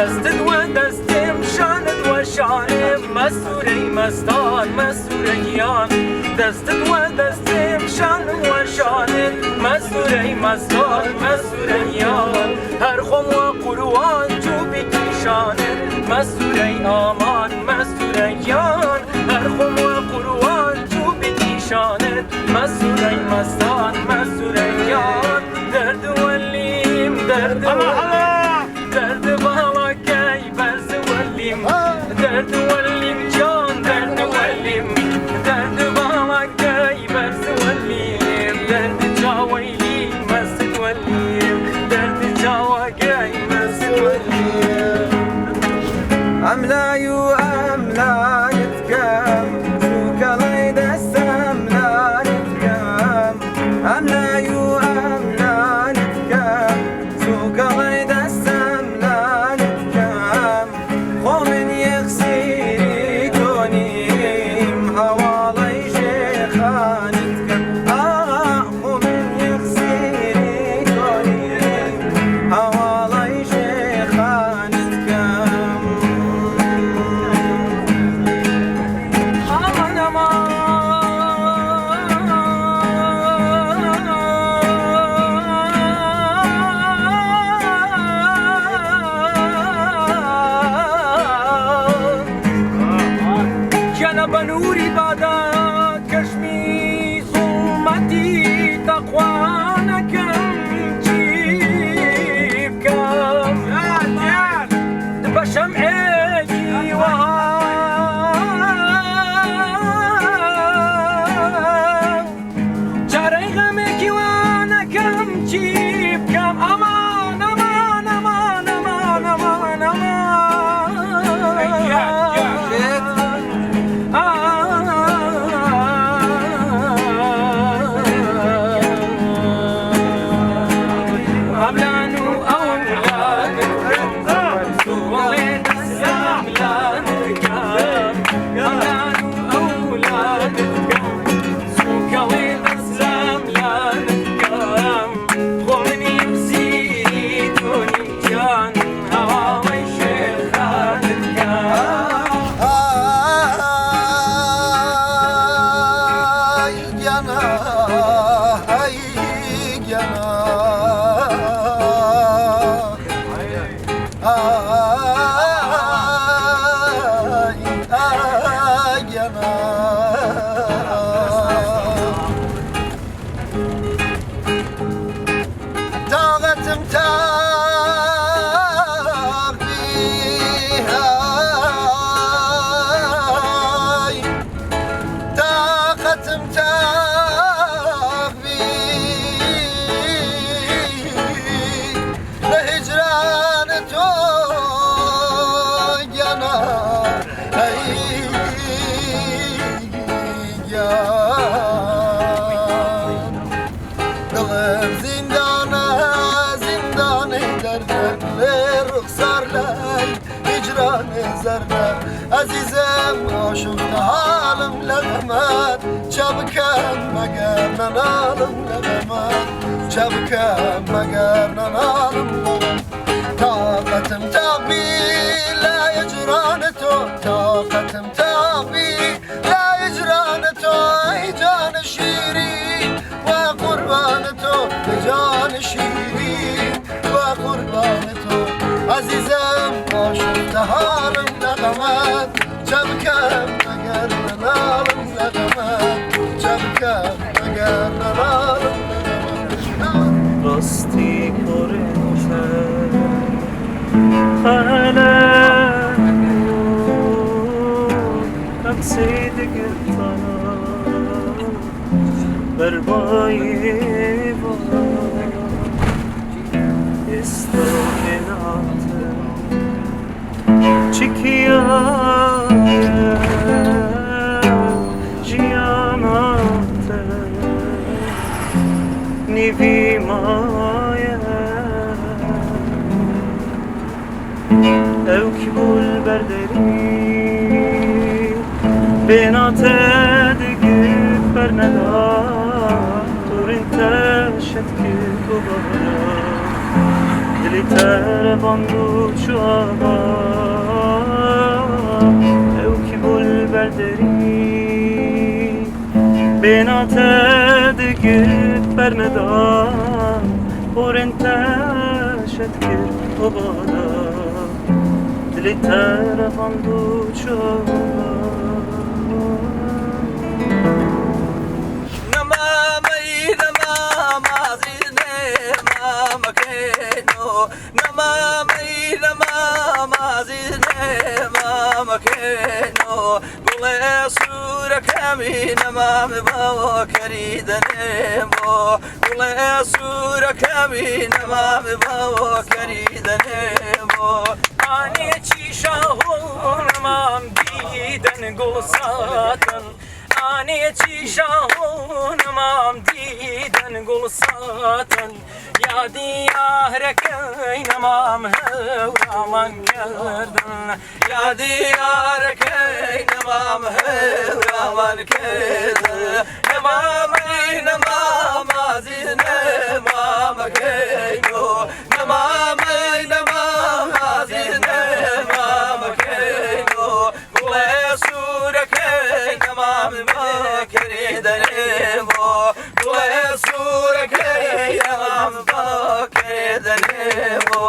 دەستت وە دەستم شانت وە شانم مەسوورەی مەستان مەسوورە گیان دەستت وە دەستم شانم وە شانت مەسوورەی مەستان مەسوورە گیان هەر خۆم وە قوروان چوو بیکیشانت مەسوورەی ئامان مەسوورە گیان هەر خۆم وە قوروان چوو بیکیشانت مەسوورەی مەستان مەسوورە گیان دەرد وەلیم دەرد وەلیم دەرد باڵاکەی بەرز وەلیم دەرد وەلیم جان دەرد وەلیم دەرد باڵاکەی بەرز وەلیم دەرد چاوەیلی مەست وەلیم دەرد چاوەکەی مەست وەلیم ئەملای و ئەملایت کەم سوکەڵی دەستم لانت کەم ئەملای و ئەملانت کەم سوکەڵی دەستم لانت کەم خۆ من یەخسیری تۆ نیم هەواڵەی ژێخانت کەم ئا خۆ من یەخسیری تۆ نیم هەواڵەی ژێخانت کەم. ئامان ئەمان گیانە بە نووری بادا کەشمی زوڵمەتی تەقوانەکەم چی بکەم بە شەمعێکی وەها چارەی غەمێکی وانەکەم چی بکەم ئەمان ئەمان ئەمان ئەمان ئەمان ئەمان ئەملان و ئەولانت وەڵێ دەستم لانت کەم ئەملان و ئەولانت کەم سوکەڵێ دەستم لانت کەم خۆ منیم سیری تۆ نیم جان هەواڵەی شێخانت کەم. ئای گیانە ئای گیانە ئای ئای گیانە تاقەتم تاق بی هەی تاقەتم تاق بی لە هیجران تۆ گیانە ئەی گیان دڵم زیندانە زیندانی دەردە لێ ڕوخسار لای هیجران زەردە ئەزیزم ئاشفتە حاڵم لە غەمت چە بکەم مەگەر نەناڵم لە غەمت چە بکەم مەگەر نەناڵم لە غەمت تاقەتم تاق بی لە هیجران تۆ تاقەتم تاق بی لە هیجران تۆ ئەی جان شیرین وە قوربان تۆ ئەی جان شیرین وە قوربان تۆ ئەزیزم ئاشفتە حاڵم لە غەمت چە بکەم مەگەر نەناڵم لە غەمت چە بکەم مەگەر نەناڵم لە غەمت. ڕاستی کۆرنتە خەلەک ئەقسەی دەگرتا بەربای ئێستا پێناتە چکیایە ژیاناتە نیڤی مایە ئەو کبول بەردەری بێناتە دەگرت بەرنەدا تورنتە شت کرد و بارا دلی تەرە باند و چوو. ئەو کی بۆل بەردەری بێناتە دگرت بەرنەدا پۆرێن تەشت کرد ئۆبادا دلی تەرەفاند و چۆبا. ئانێکی شاهۆنمام دیدەن گوڵ ساتن یادی یارەکەی نەمام هەورامان کردن یادی یارەکەی نەمام هەورامان کردن نەمامەی نەمامازی نەمامەکەی نەمامەی نەمامازی نەمامەکەی گوڵێ سوورەکەی نەمام بەکەری دەرێمۆ گوڵێ سوورەکەی نەمام بەکەری دەرێمۆ.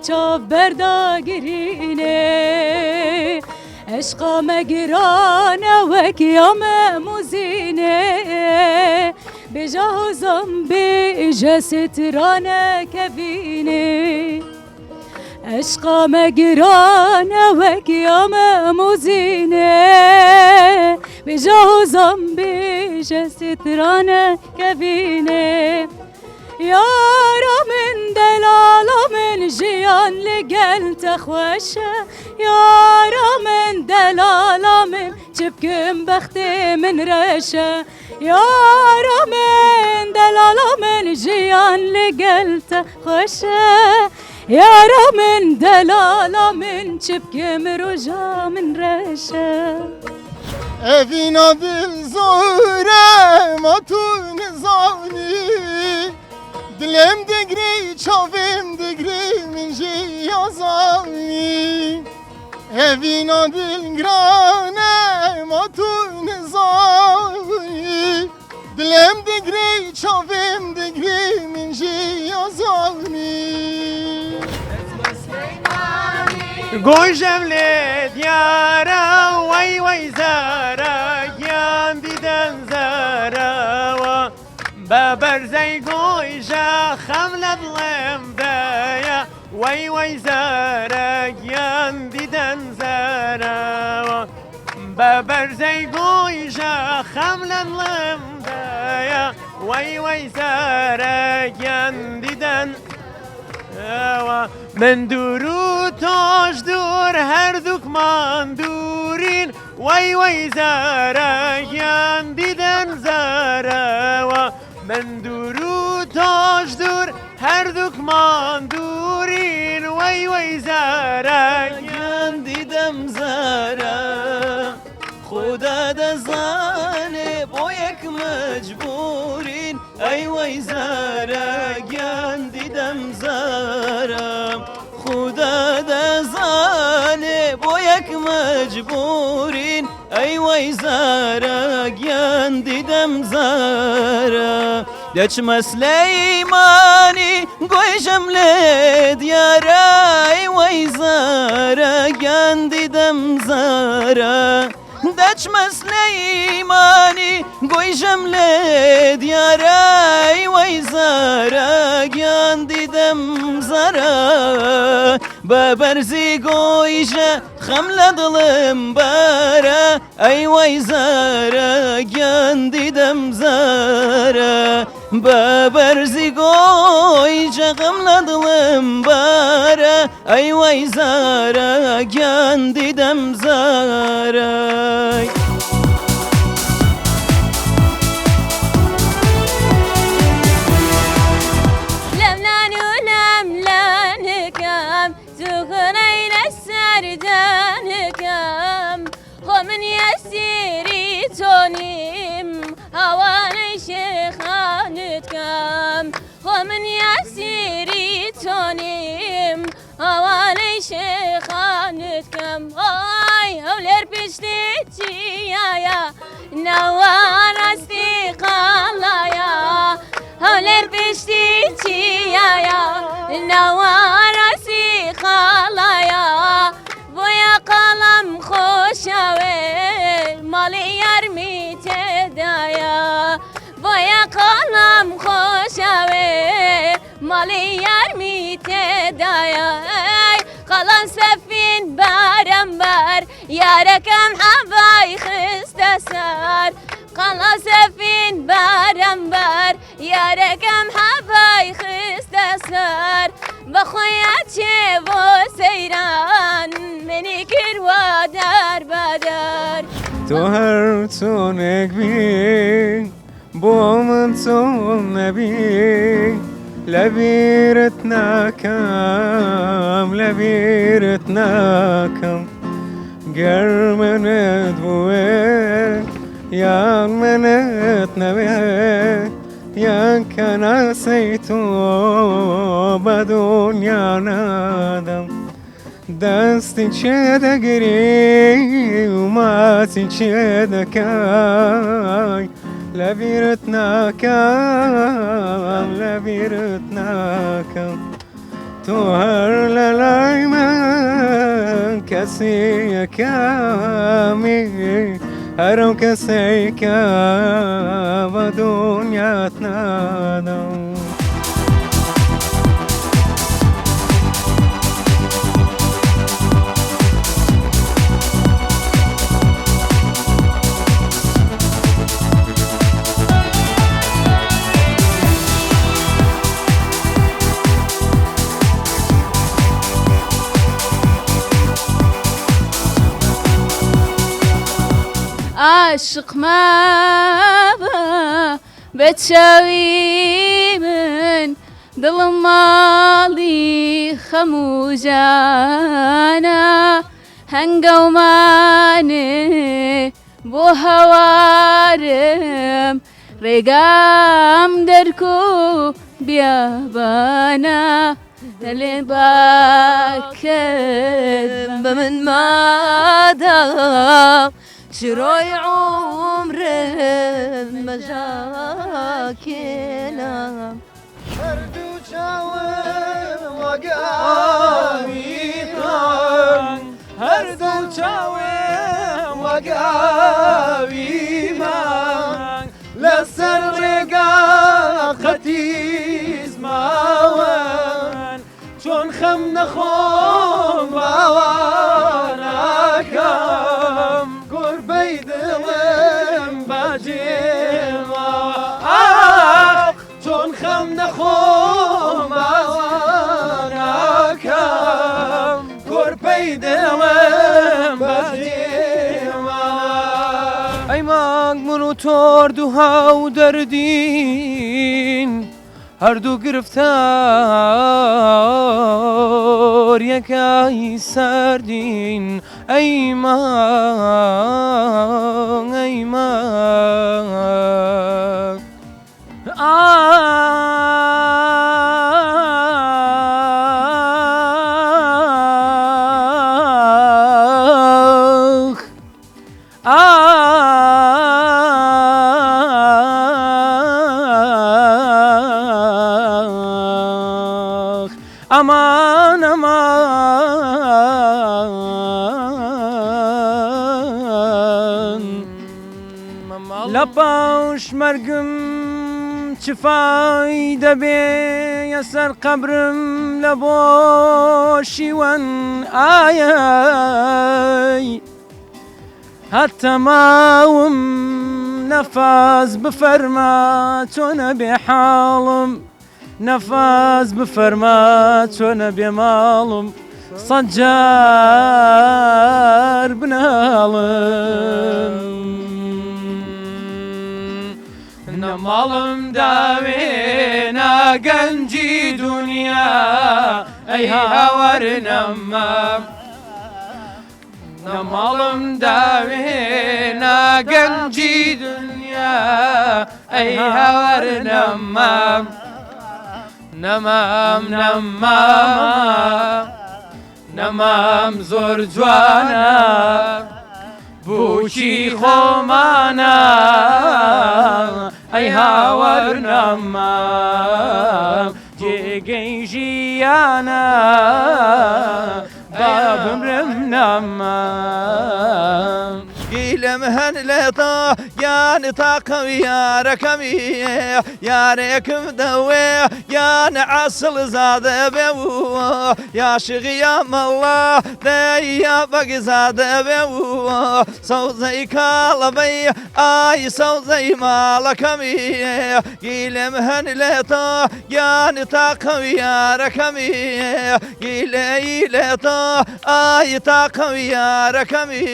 چاو بەردا گرینێ عشقا me girane wek ya me muzînê Bêja hozan bêje strane kevînê Eşqa me girane wek ya me muzînê Bêja hozan bêje strane kevînê یارا من دلالا من ژیان لگل تخوشه یارا من دلالا من چبکم بخت من رشه یارا من دلالا من ژیان لگل تخوشه یارا من دلالا من چبکم رجا من رشه. Evina dil zore ma tu nizani Dilem degri çavim degri min jî yazani Evina dil grane ma tu nizani Dilem degri çavim degri min jî yazani گۆژەم لێ دیارە وەی وەی زارە گیان دیدەن زارەوە بە بەرزەی گۆیژە خەم لە دڵێم دایە وەی وەی زارە گیان دیدەن زارەوە بە بەرزەی گۆیژە خەم لە دڵێم دایە وەی وەی زارە گیان دیدەن من دوور و تۆش دوور هەردووکمان دوورین وەی وەی زارە گیان دیدەن زارەوە من دوور و تۆش دوور هەردووکمان دوورین وەی وەی زارە. ئەی وەی زارا گیان دیدەم زارا خودا دەزانێ بۆ یەک مەجبورین ئەی وەی زارا گیان دیدەم زارا دەچمە سلەیمانی گۆیژەم لێ دیارە ئەی وەی زارا گیان دیدەم زارا دەچمە سلەیمانی گۆیژەم لێ دیارە ئەی وەی زارا گیان دیدەم زارا بە بەرزی گۆیژە خەم لە دڵم بارە ئەی وەی زارا گیان دیدەم زارا بە بەرزی گۆیژە خەم لە دڵم بارە ئەی وەی زارا گیان دیدەم زارا. لەملان و لەملانەکەم توخنەی لەسەر دانەکەم خۆ من یەسیری تۆنیم هاوانەی شێخانت کەم خۆ من یەسیری تۆنیم هاوانەی شێخانت کەم ئای هەولێر پشتی چیایە ناوە ڕاستی قەڵایە هەولێر پشتی چیایە ناوە ڕاستی قەڵایە بۆیە قەڵەم خۆشەوێ ماڵی یارمی تێدایە بۆیە قەڵەم خۆشەوێ ماڵی یارمی تێدایە ئەی قەڵەم سەفین بەرەمبەر یارەکەم حەبای خستە سەر قەڵەم سەفین بەرەمبەر یارەکەم حەبای خستە سەر بەخۆیا چێ بۆ سەیران منی کردوە دەر بەدەر. تۆ هەر چۆنێک بی بۆ من چۆن نەبی لەبیرت ناکەم لەبیرت ناکەم گەر منت بوێ یان منت نەوێ یان کەناسەی تۆ بە دونیا نادەم دەستی چێ دەگری و ماچی چێ دەکای لەبیرت ناکەم لەبیرت ناکەم تۆ هەر لە لای من کەسی یەکەمی هەر ئەو کەسەی کە بە دونیات نادەم. عاشق مابە بە چاوی من دڵم ماڵی خەم و ژانە هەنگەومانێ بۆ هەوارم ڕێگام دەرک و بیابانە دەلێ باکت بە من مادام چرۆی عومرم مەژاکێنم. هەردوو چاوم وەگاوی مانگ هەردوو چاوم وەگاوی مانگ لەسەر ڕێگا قەتیس ماون چۆن خەم نەخۆم باوانەکەم گۆربەی دڵم بەجێ ماوە ئاخ چۆن خەم نەخۆم باوانەکەم گۆرپەی دڵم بەجێ ماوە. ئەی مانگ من و تۆ هەردوو هاودەردین هەردوو گرفتار یەکای سەردین ئەی مانگ ئەی مانگ ئا. ئەمان ئەمان. لە پاش مەرگم چ فایدە بێ یەسەر قەبرم لە بۆ شیوەن ئایەی هەتە ماوم نەفاس بفەرما چۆنە بێ حاڵم نەفاس بفەرما چۆنە بێ ماڵم سەد جار بناڵم. نە ماڵم داوێ نا گەنجی دونیا ئەی هاوار نەمام. نە ماڵم داوێ نا گەنجی دنیا ئەی هاوار نەمام نەمام نەمام نەمام زۆر جوانە بووکی خۆمانە ئەی هاوار نەمام جێگەی ژیانە با بمرم نەمام. گیلم هەن لە تا گیان تاقم یارەکەمی یارێکم دەوێ گیان عەسڵ زادە بێ و یاشغی یا مەڵا دەی یا بەگزادە بێ و سەوزەی کاڵەبەی ئای سەوزەی ماڵەکەمی گیلم هەن لە تا گیان تاقم یارەکەمی گیلەی لە تا ئای تاقم یارەکەمی.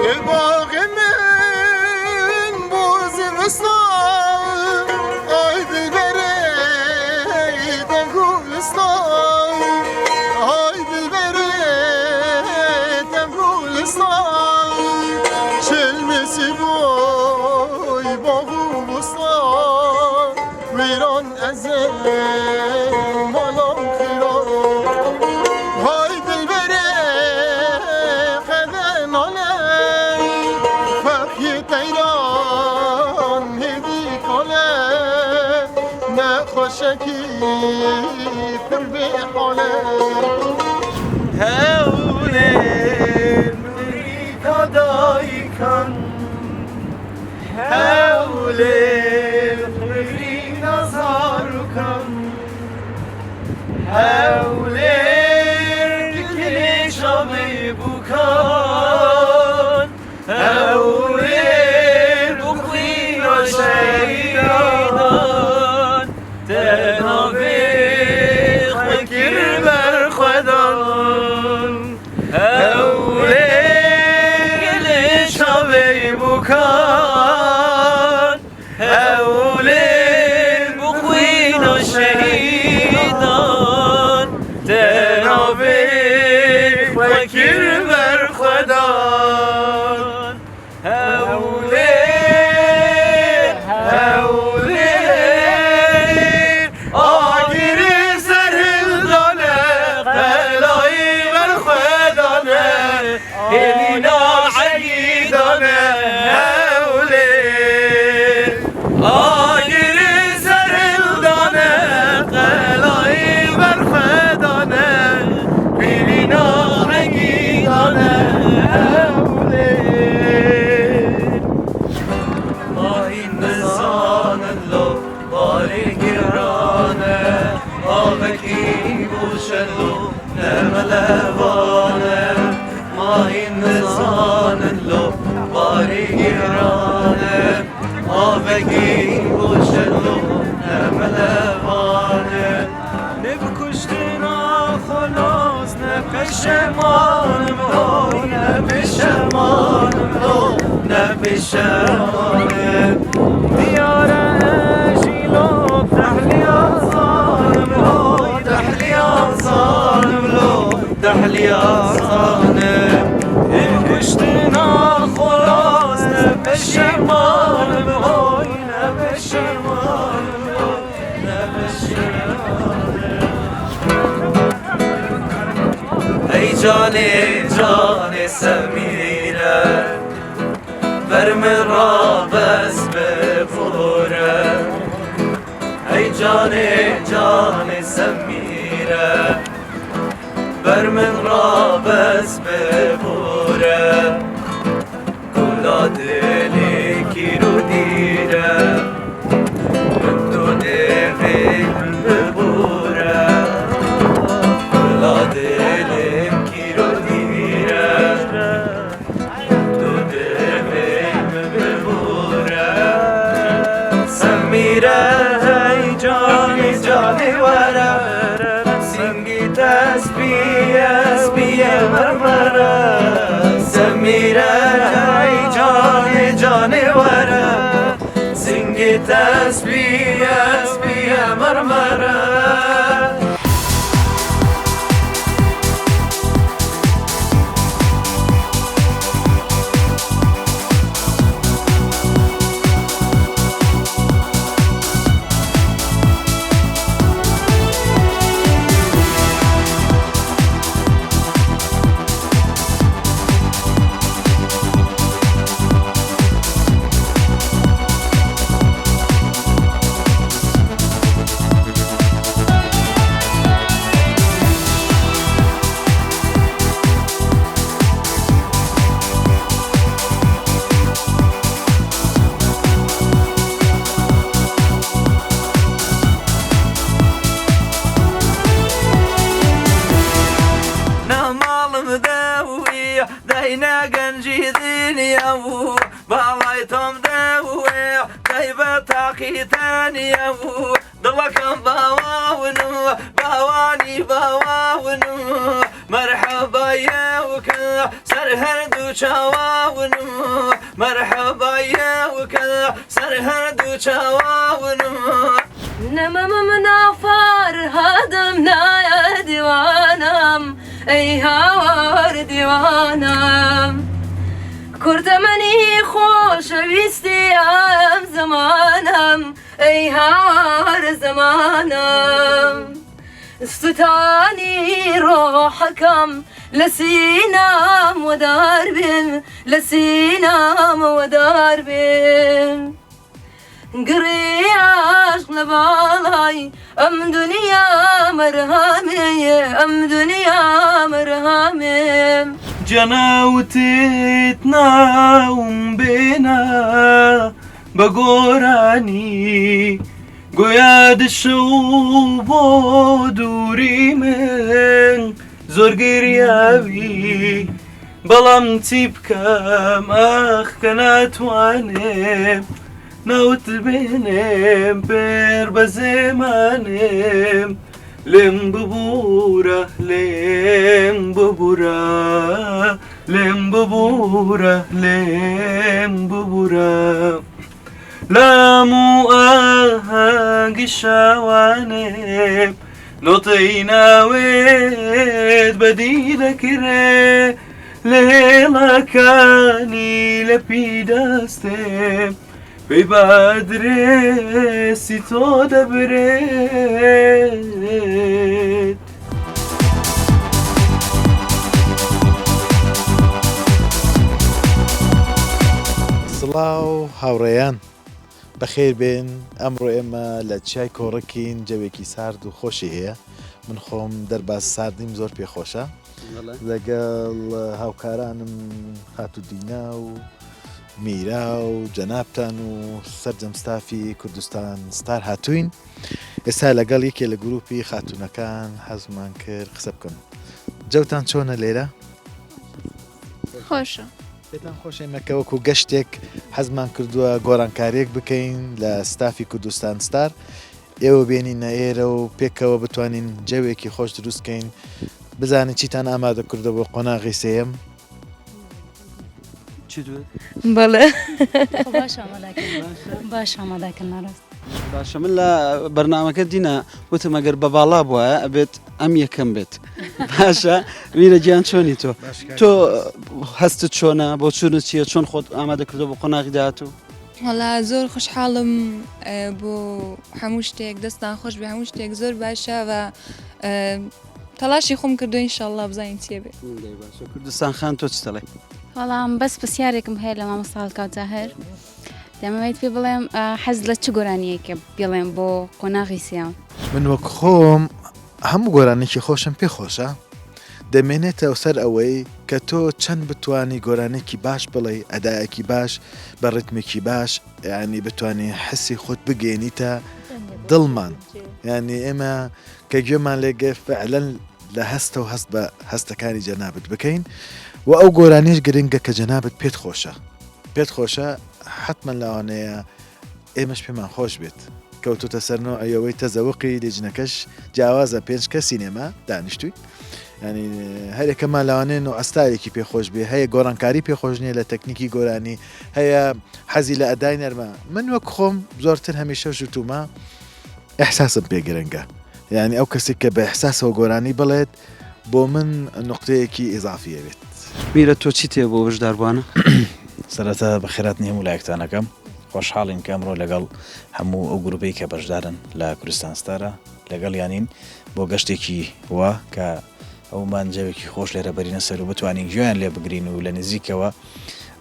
لە باغی من بۆ زمستان ئای دلبەرێ دە گوڵستان ئای دلبەرێ دە گوڵستان چلمسی بۆی باغ و بوستان ویران ئەزم ماڵم خیران های دلبەرێ قەدەنانە فەقی تەیران هێدی کالە نەخۆشەکی پر بێ حالە. هەولێر نوریکا دایکان هەولێر خوێرینا زاروکان هەولێر کلێ شامەی بووکان هەولێر بخوینا شەهیدان تەناوێ خەکر بەرخوەدان هەولێر گلێ شامەی بووکان هەولێر بخوینا شەهیدان تەناوێ خەکر بەرخوەدان هەولێر هەولێر ئاگری سەرهەڵدانە قەلای بەرخوەدانە هێلینا عەگیدانە هەولێر ئاگری سەرهەڵدانە قەلای بەرخوەدانە هێلینا عەگیدانە هەولێر. ماهین نزانن لۆ بارێ گرانە ئاوەکی بوشەلۆ نەمەلەوانە ماهین نزانن لۆ بارێ گرانە ئاوەکی بوشەلۆ نەمەلەوانە نبکوشتنا خلاص نەپەشەمانم هۆی نەپەشەمانم لۆ نەپەشەمانم دیارە ئەژیلۆ تەحلیا زانم هۆی تەحلیا زانم لۆ تەحلیا زانم نبکوشتنا خلاص نەپەشەمانم هۆی نەپەشەمانم لۆ نەپەشەمانم. ئەی جانێ جانێ سەمیرە بەر من ڕا بەس ببورە ئەی جانێ جانێ سەمیرە بەر من ڕا بەس ببورە کولا دلێ کیر و دیرە من تۆ دێڤێ ببورە کولا دلێم کیر و دیرە تۆ دێڤێ ببورە سەمیرە هەی جانێ جانێ وەرە سینگی تەسپیە سپیە مەرمەرە سەمیرە هەی جانێ جانێ وەرە سینگی تەسپیە سپیە مەرمەرە. ناماڵم دەوی دەینە گەنجی دنیا و باڵای تۆم دەوێ دەی بە تاقی تەنیا و دڵەکەم باواون و باوانی باواون و مەرحەبا یەوکە سەر هەردوو چاواون و مەرحەبا یەوکە سەر هەردوو چاواون و نەمەمم نافەرهادم نایە دیوانم ئەی هاوار دیوانم کوردەمەنی خۆشەویستی ئەم زەمانم ئەی هاوار زەمانم سوتانی ڕۆحەکەم لە سینام وەدار بێن لە سینام وەدار بێن گڕی عاشق لە باڵای ئەم دنیا مەرهامێ ئەم دنیا مەرهامێ. جەناوتت ناوم بێنە بە گۆرانی گۆیا دشەو بۆ دووری من زۆر گریاوی بەڵام چی بکەم ئاخ کە ناتوانێم ناوت بێنێم پێر بە زێمانێم لێم ببوورە لێم ببوورە لێم ببوورە لێم ببوورە لام و ئاهەنگی شەوانێم نۆتەی ناوێت بەدی دەکرێ لێڵەکانی لە پی دەستێ پێی بە ئەدرێسی تۆ دەبرێت. سڵاو هاوڕێیان بەخێر بێن ئەمڕۆ ئێمە لە چیای کۆڕەکین جەوێکی سارد و خۆشی هەیە من خۆم دەرباز ساردیم زۆر پێخۆشە لەگەڵ هاوکارانم خاتوو دینا و میرا و جەنابتان و سەرجەم ستافی کوردستان ستار هاتووین ئێستا لەگەڵ یەکێ لە گروپی خاتوونەکان حەزمان کرد قسە بکەم جەوتان چۆنە لێرە؟ خۆشە. پێتان خۆشە ئێمە کە وەکو گەشتێک حەزمان کردووە گۆڕانکاریەک بکەین لە ستافی کوردستان ستار ئێوە بێنینە ئێرە و پێکەوە بتوانین جەوێکی خۆش دروست کەین بزانین چیتان ئامادە کردووە بۆ قۆناغی سێیەم؟ بەڵێ. باش ئامادەکردن باش ئامادەکردن ڕاست. باشە من لە بەرنمەکە دینا وتم ئەگەر بە باڵا بواە ئەبێت ئەم یەکەم بێت باشە ویرە گیان چۆنی تۆ تۆ هەستت چۆنە بۆ چونت چییە چۆن خۆت ئامادە کردو بۆ قۆناغی داهاتوو؟ وەڵا زۆر خۆشحاڵم بۆ هەموو شتێک دەستان خۆش بێ هەموو شتێک زۆر باشە و تەلاشی خۆم کردو ئینشاءاللە بزانین چیە بێ. کوردستان خان تۆ چ دەڵێ؟ وەڵام بەس پرسیارێکم هەیە لە مامۆستا هەڵکەوت زاهر دەمەوێت پێ بڵێم حەز لە چ گۆرانیەکە بڵێم بۆ قۆناغی سیام من وەک خۆم هەموو گۆرانێکی خۆشم پێ خۆشە دەمێنێتەوە سەر ئەوەی کە تۆ چەند بتانی گۆرانێکی باش بڵێ ئەدایەکی باش بە ڕیتمێکی باش ینی بتانی حسی خۆت بگەێنیتە دڵمان ینی ئێمە کە گوێمان لێگە فعلەن لە هەستەوە هەست بە هەستەکانی جەنابت بکەین و ئەو گۆرانیش گرنگە کە جەنابت پێت خۆشە پێت خۆشە حتمما لەوانەیە ئێمەش پێمان خۆش بێت کەوتوتە سەر نەوعی تەزەوقی لیجنەکەش جیاوازە پێنج کەسی نێمە دانیشتوین ینی هەرێکەمان لەوانەیە نوع ستایلێکی پێخۆش بێ هەیە گۆڕانکاری پێخۆش نییە لە تەکنیکی گۆرانی هەیە حەزی لە ئەدای نەرمە من وەک خۆم زۆرتر هەمیشە ژوتومە ئیحساسم پێ گرنگە یانی ئەو کەسێک کە بە ئیحساسەوە گۆرانی بڵێت بۆ من نوقتەیەکی ئیزافی ئەبێت. میرە تۆ چیت هەیە بۆ بەشداربووانە؟ سەرەتا بەخێرهاتنی هەموو لایەکتان ئەکەم، خۆشحاڵین کە ئەمڕۆ لەگەڵ هەموو ئەو گروپەی کە بەشدارن لە کوردستان ستارە لەگەڵیانین بۆ گەشتێکی وا کە ئەومان جەوێکی خۆش لێرە بەرینە سەر و بتوانین گوێیان لێ بگرین و لە نزیکەوە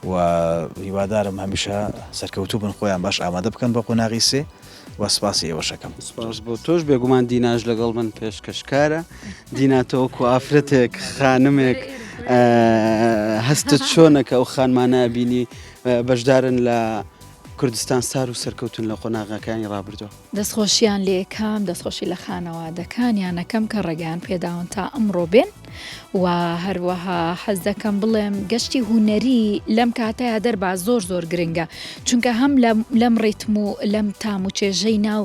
و هیوادارم هەمیشە سەرکەوتوو بن خۆیان باش ئامادە بکەن بۆ قۆناغی سێ. و سپاسی ئێوەش ئەکەم. سپاس بۆ تۆش بێگومان دیناش لەگەڵ من پێشکەشکارە دینا تۆ وەکو ئافرەتێک خانمێک هەستت چۆنە کە ئەو خانمانە بینی بەشدارن لە کوردستان ستار و سەرکەوتون لە قۆناغەکانی ڕابردووە. دەستخۆشیان لێکەم دەستخۆشی لە خانەوادەکانیان ئەکەم کە ڕێگەیان پێداون تا ئەمڕۆ بێن و هەروەها حەز دەکەم بڵێم گەشتی هونەری لەم کاتەیا دەرباز زۆر زۆر گرنگە چونکە هەم لەم ڕیتم و لەم تام و چێژەی ناو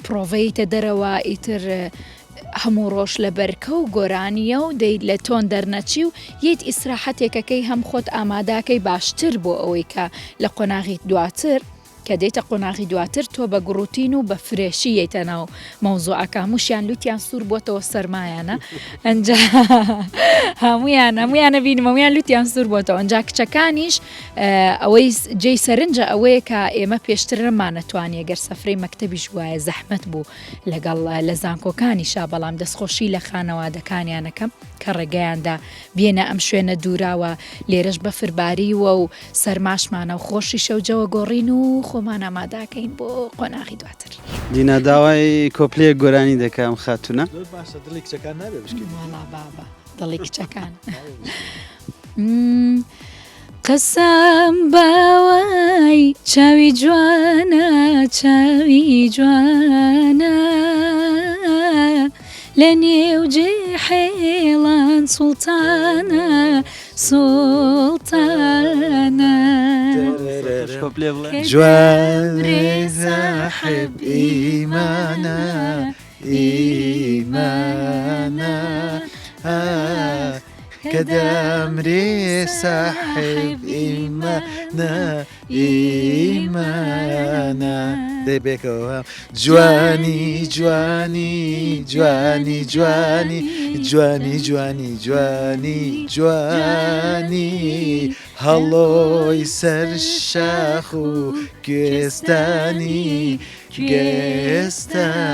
پرۆڤەیتە دەرەوە ئیتر هەموو ڕۆژ لە بەرکە و گۆرانیە و دەیت لە تۆن دەرنەچی و یت ئیسراحەتێکەکەی هەم خۆت ئاماداکەی باشتر بۆ ئەوەی کە لە قۆناغی دواتر کە دێیتە قۆناغی دواتر تۆ بە گوڕوتین و بە فرێشی یەیتە ناو مەوزوعەکە هەمووشیان لوتیان سوور بۆتەوە سەرمایانە ئەنجا هەمویان هەمویانە بینم هەمویان لوتیان سوور بۆتەوە ئەنجا کچەکانیش ئەوەی جێی سەرنجە ئەوەیە کە ئێمە پێشتر نەمانەتوانیە گەر سەفرەی مەکتەبیش وایە زەحمەت بوو لەگەڵ لە زانکۆکانیشا بەڵام دەستخۆشی لە خانەوادەکانیانەکەم کە ڕێگەیاندا بێنە ئەم شوێنە دووراوە لێرەش بەفر باریوە و سەرماشمانە و خۆشیشە و جەوە گۆڕین و خۆمان ئاماداکەین بۆ قۆناغی دواتر. دینا داوای کۆپلەیەک گۆرانی دەکا ئەم خاتوونە. زۆر باشە دڵی کچەکان نابێ بشکێنی. وەڵا بابە دڵی کچەکان. قەسەم باوای چاوی جوانە چاوی جوانە لە نێو جێحێڵان سوڵتانە سوڵتانە جوانێ ساحب ئیمانە ئیمانە کە دەمرێ ساحب ئیمانە ئیمانە دەی بێکەوە جوانی جوانی جوانی جوانی جوانی جوانی جوانی جوانی هەڵۆی سەر شاخ و کوێستانی گێستانی.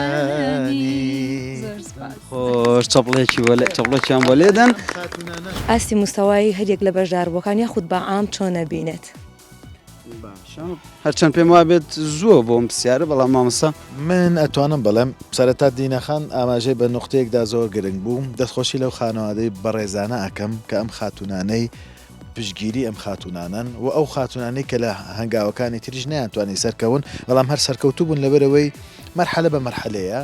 خۆش چەپڵێکی بۆ چەپڵێکیان بۆ لێدەن. ئاستی مستەوای هەریەک لە بەشداربووەکان یاخود بە عام چۆن ئەبینێت؟ باشە هەرچەند پێم وابێت زووە بۆ ئەم پرسیارە بەڵام مامۆستا. من ئەتوانم بڵێم سەرەتا دینە خان ئاماژەی بە نوقتەیەکدا زۆر گرنگ بوو دەستخۆشی لەو خانەوادەی بەڕێزانە ئەکەم کە ئەم خاتوونانەی پشتگیری ئەم خاتوونانەن و ئەو خاتوونانەی کە لە هەنگاوەکانی تریش نەیانتوانی سەرکەون بەڵام هەر سەرکەوتوو بوون لەبەرئەوەی مەرحەلە بە مەرحەلەیە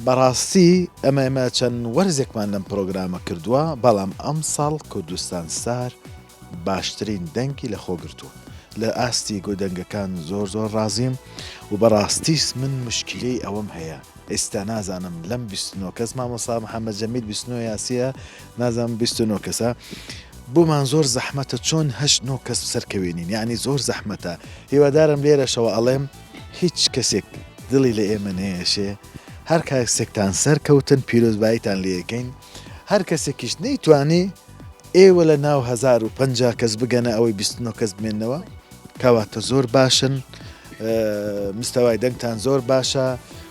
بەڕاستی ئەمە ئێمە چەند وەرزێکمان لەم پرۆگرامە کردووە بەڵام ئەمساڵ کوردستان ستار باشترین دەنگی لە خۆ گرتووە لە ئاستی گۆدەنگەکان زۆر زۆر ڕازیم و بەڕاستیش من مشکلەی ئەوەم هەیە ئیستا نازانم لەم 29 کەس مامۆستا محەممەد جەمیل 29 یاسیە نازانم 29 کەسە بۆمان زۆر زەحمەتە چۆن هەشت نۆ کەس سەرکەوێنین یعنی زۆر زەحمەتە هیوادارم لێرەشەوە ئەڵێم هیچ کەسێک دڵی لە ئێمە نەیەشێ هەر کەسێکتان سەرکەوتن پیرۆزباییتان لێ ئەکەین هەر کەسێکیش نەیتوانی ئێوە لە ناو 1050 کەس بگەنە ئەوەی 29 کەس بمێنەوە کەواتە زۆر باشن مستەوای دەنگتان زۆر باشە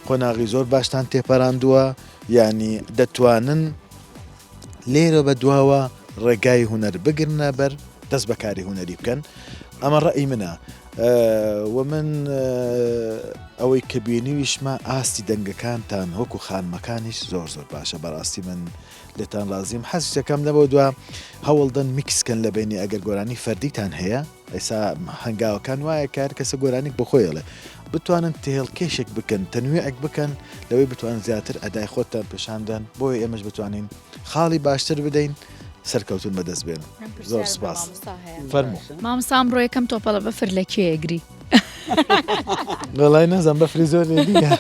قۆناغی زۆر باشتان تێپەراندووە یعنی دەتوانن لێرە بە دواوە ڕێگای هونەر بگرنە بەر دەست بە کاری هونەری بکەن ئەمە ڕەئی منە و من ئەوەی کە بینیویشمە ئاستی دەنگەکانتان وەکو خانمەکانیش زۆر زۆر باشە بەڕاستی من لێتان ڕازیم حەزیش دەکەم لەمەو دوا هەوڵدەن میکس کەن لە بەینی ئەگەر گۆرانی فەردیتان هەیە ئێسا هەنگاوەکان وایە کە هەر کەسە گۆرانیک بۆ خۆی ئەڵێ بتوانن تێهێڵکێشێک بکەن تەنویعێک بکەن لەوەی بتوانن زیاتر ئەدای خۆتان پێشان دەن بۆیە ئێمەش بتوانین خاڵی باشتر بدەین سەرکەوتن بەدەست بێنن زۆر سپاس فەرموو. مامۆستا ئەمڕۆ یەکەم تۆپەڵە بەفر لە کوێ ئەگری؟ وەڵای نازانم بەفری زۆر لێ نییە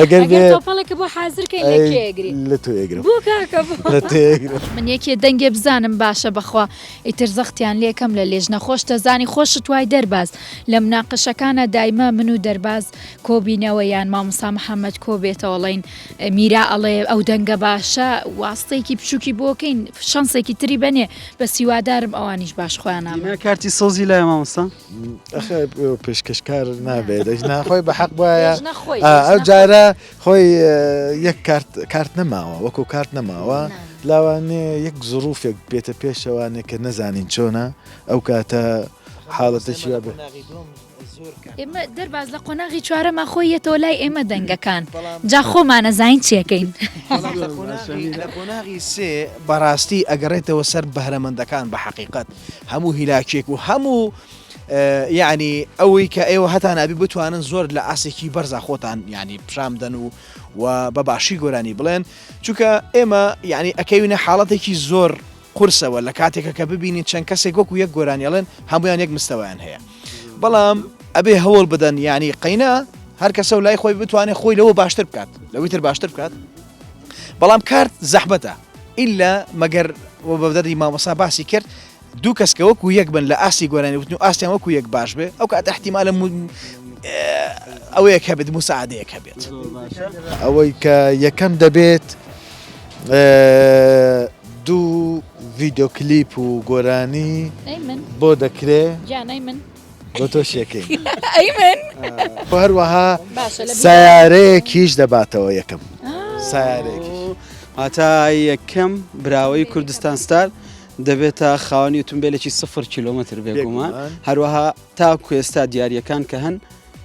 ئەگەر بێ تۆپەڵێکە بۆ حازر کەین لە کوێ ئەگری؟ لە تۆ ئەگرم بۆ کاکە بۆ لە تۆ ئەگرم. من یەکێ دەنگێ بزانم باشە بەخوا ئیتر زەختیان لێکەم لە لێژنە خۆش دەزانی خۆشت وای دەرباز لە مناقەشەکانا دایمە من و دەرباز کۆبینەوە یان مامۆستا محمد کۆبێتەوە ڵێین میرا ئەڵێ ئەو دەنگە باشە واستەیەکی بچوکی بۆکەین شەنسێکی تری بەنێ بەس هیوادارم ئەوانیش باش خۆیان ئامادە دینا کارتی سەوزی لایە مامۆستا؟ ئەخە پێشکەشکار نابێت دەژنا خۆی بە حەق وایە لێژنە خۆی ئەو لێژنە خۆی. جارە خۆی یەک کارت کارت نەماوە وەکو کارت نەماوە لاوانێ یەک زڕوفێک بێتە پێشەوانێ کە نەزانین چۆنە ئەو کاتە حاڵەتێکی وا بێ. ئێمە دەرباز لە قۆناغی چوارەما خۆی یەتەوە لای ئێمە دەنگەکان جا خۆمان ئەزانین چیەکەین. بەڵام لە قۆناغی سێ بەڕاستی ئەگەڕێتەوە سەر بەهرەمەندەکان بە حەقیقەت هەموو هیلاکێک و هەموو یعنی ئەوەی کە ئێوە هەتان ئەبی بتوانن زۆر لە ئاسێکی بەرزا خۆتان یعنی پیشان بدەن و و بە باشی گۆرانی بڵێن چونکە ئێمە یعنی ئەکەوینە حاڵەتێکی زۆر قورسەوە لە کاتێکە کە ببینین چەند کەسێک وەکو یەک گۆرانی ئەڵێن هەمویان یەک مستەوایان هەیە بەڵام ئەبێ هەوڵ بدەن یعنی قەینا هەر کەسە و لای خۆی بتوانێت خۆی لەوە باشتر بکات لەوەی تر باشتر بکات بەڵام کارت زەحمەتە ئیلا مەگەر و بە دەردی مامۆسا باسی کرد دوو کەس کە وەکو یەک بن لە ئاستی گۆرانی وتن و ئاستیان وەکو یەک باش بێ ئەو کات احتیمالە ئەوەیەک هەبێت مساعدەیەک هەبێت. ئەوەی کە یەکەم دەبێت دوو ڤیدۆ کلیپ و گۆرانی بۆ دەکرێ بۆ تۆش یەکەین هەروەها سیارەیەکیش دەباتەوە یەکەم سیارەیەکیش هاتا یەکەم براوەی کوردستان ستار دەبێتە خاوەنی ئۆتۆمبیلێکی سفر کیلۆمەتر بێگومان هەروەها تاکو ئێستا دیاریەکان کە هەن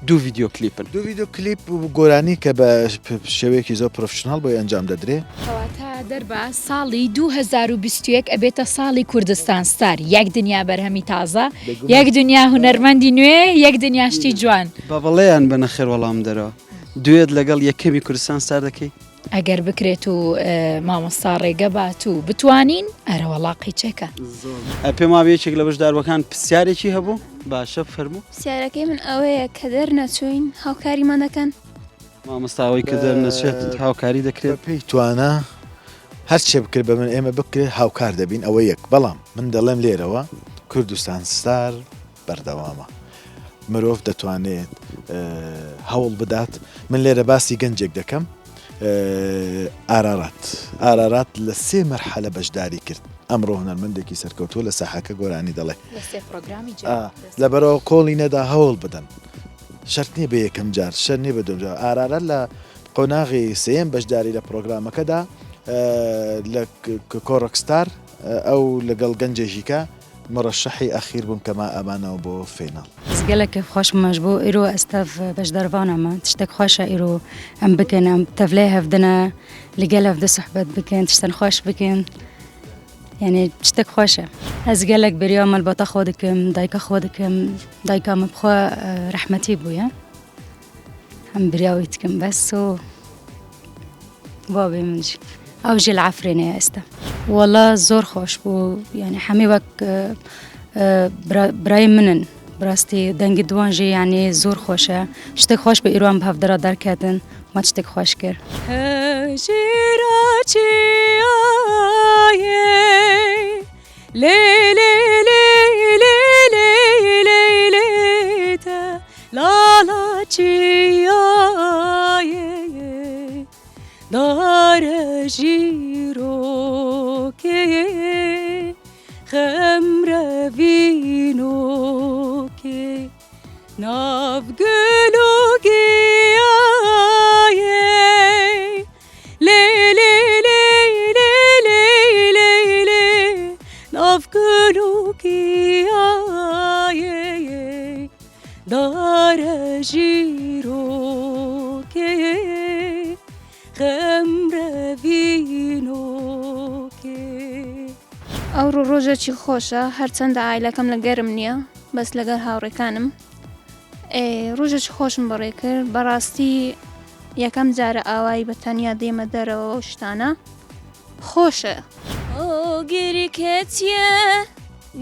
دوو ڤیدیۆ کلیپن. دوو ڤیدیۆ کلیپ و گۆرانی کە بە شێوەیەکی زۆر professional بۆی ئەنجام دەدرێ. کەواتە دەرباز ساڵی 2021 ئەبێتە ساڵی کوردستان ستار یەک دنیا بەرهەمی تازە یەک دنیا هونەرمەندی نوێ یەک دنیا شتی جوان. بە بەڵێ یان بە نەخێر وەڵام دەرەوە دوێت لەگەڵ یەکەمی کوردستان ستار دەکەی؟ ئەگەر بکرێت و مامۆستا ڕێگە بات و بتوانین ئەرەوەڵا قیچێکە. پێم وابێ یەکێک لە بەشداربووەکان پرسیارێکی هەبوو باشە فەرموو. پرسیارەکەی من ئەوەیە کە دەرنەچووین هاوکاریمان دەکەن؟ مامۆستا ئەوەی کە دەرنەچێت هاوکاری دەکرێت؟ بەپێی توانا هەرچێ بکرێت بە من ئێمە بکرێت هاوکار دەبین ئەوە یەک بەڵام من دەڵێم لێرەوە کوردستان ستار بەردەوامە مرۆڤ دەتوانێت هەوڵ بدات من لێرە باسی گەنجێک دەکەم ئارارات ئارارات لە سێ مەرحەلە بەشداری کرد ئەمڕۆ هونەرمەندێکی سەرکەوتووە لە ساحەکە گۆرانی دەڵێ لەبەرەوە کۆڵی نەدا هەوڵ بدەن شەرت نییە بە یەکەم جار شەر نییە بە دووەم جار ئارارات لە قۆناغی سێیەم بەشداری لە پرۆگرامەکەدا لە کۆڕۆکستار ئەو لەگەڵ گەنجێژیکە مرەشەحی ئەخیر بوون کە ما ئەمانەوە بۆ فیناڵ. Ez gelek kêfxweş bûm ji bo îro ez tev beşdarvana me. Tiştek xweş e îro em bikin, em tevlê hev dine, li gel hev de sohbet bikin, tiştên xweş bikin. Yanî tiştek xweş e. Ez gelek bêriya malbata xwe dikim, dayika xwe dikim. Dayika min bi xwe rehmetî bûye. Em bêriya wî dikim bes û Babê min jî. Ew jî li Efrînê ye êsta. Wala zor xweş bû. Yanî hemî wek birayê min in. Bi rastî dengê diwan jî yanî zor xweş e. Tiştek xweş bû îro em bi hev de re derketin. Me tiştek xweş kir. Hejîra çiyayê lê lê lê lê lê lê lê te lala çiyayê Dare jîrokê xemre vînokê nav gul û giyayê lê lê lê lê lê lê lê. دارە ژیرۆکێ خەم رەڤینۆکێ. ئەوڕۆ ڕۆژێکی خۆشە هەرچەندە عایلەکەم لە گەرم نییە بەس لەگەڵ هاوڕێکانم ڕۆژێکی خۆشم بەڕێ کرد بەڕاستی یەکەم جارە ئاوایی بە تەنیا دێمە دەرەوە و شتانە خۆشە. ئۆگر کەتیە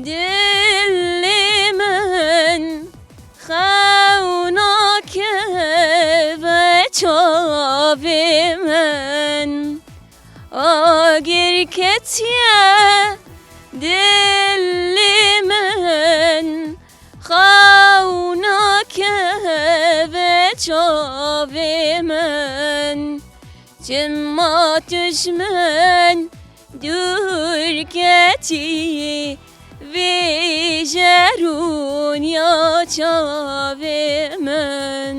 دلی من خەوناکە بە چاوی من ئاگر کەتیە دلی من خەوناکە بە چاوی من چما تژمن دوور کەتی ڤێژەرون یا چاوی من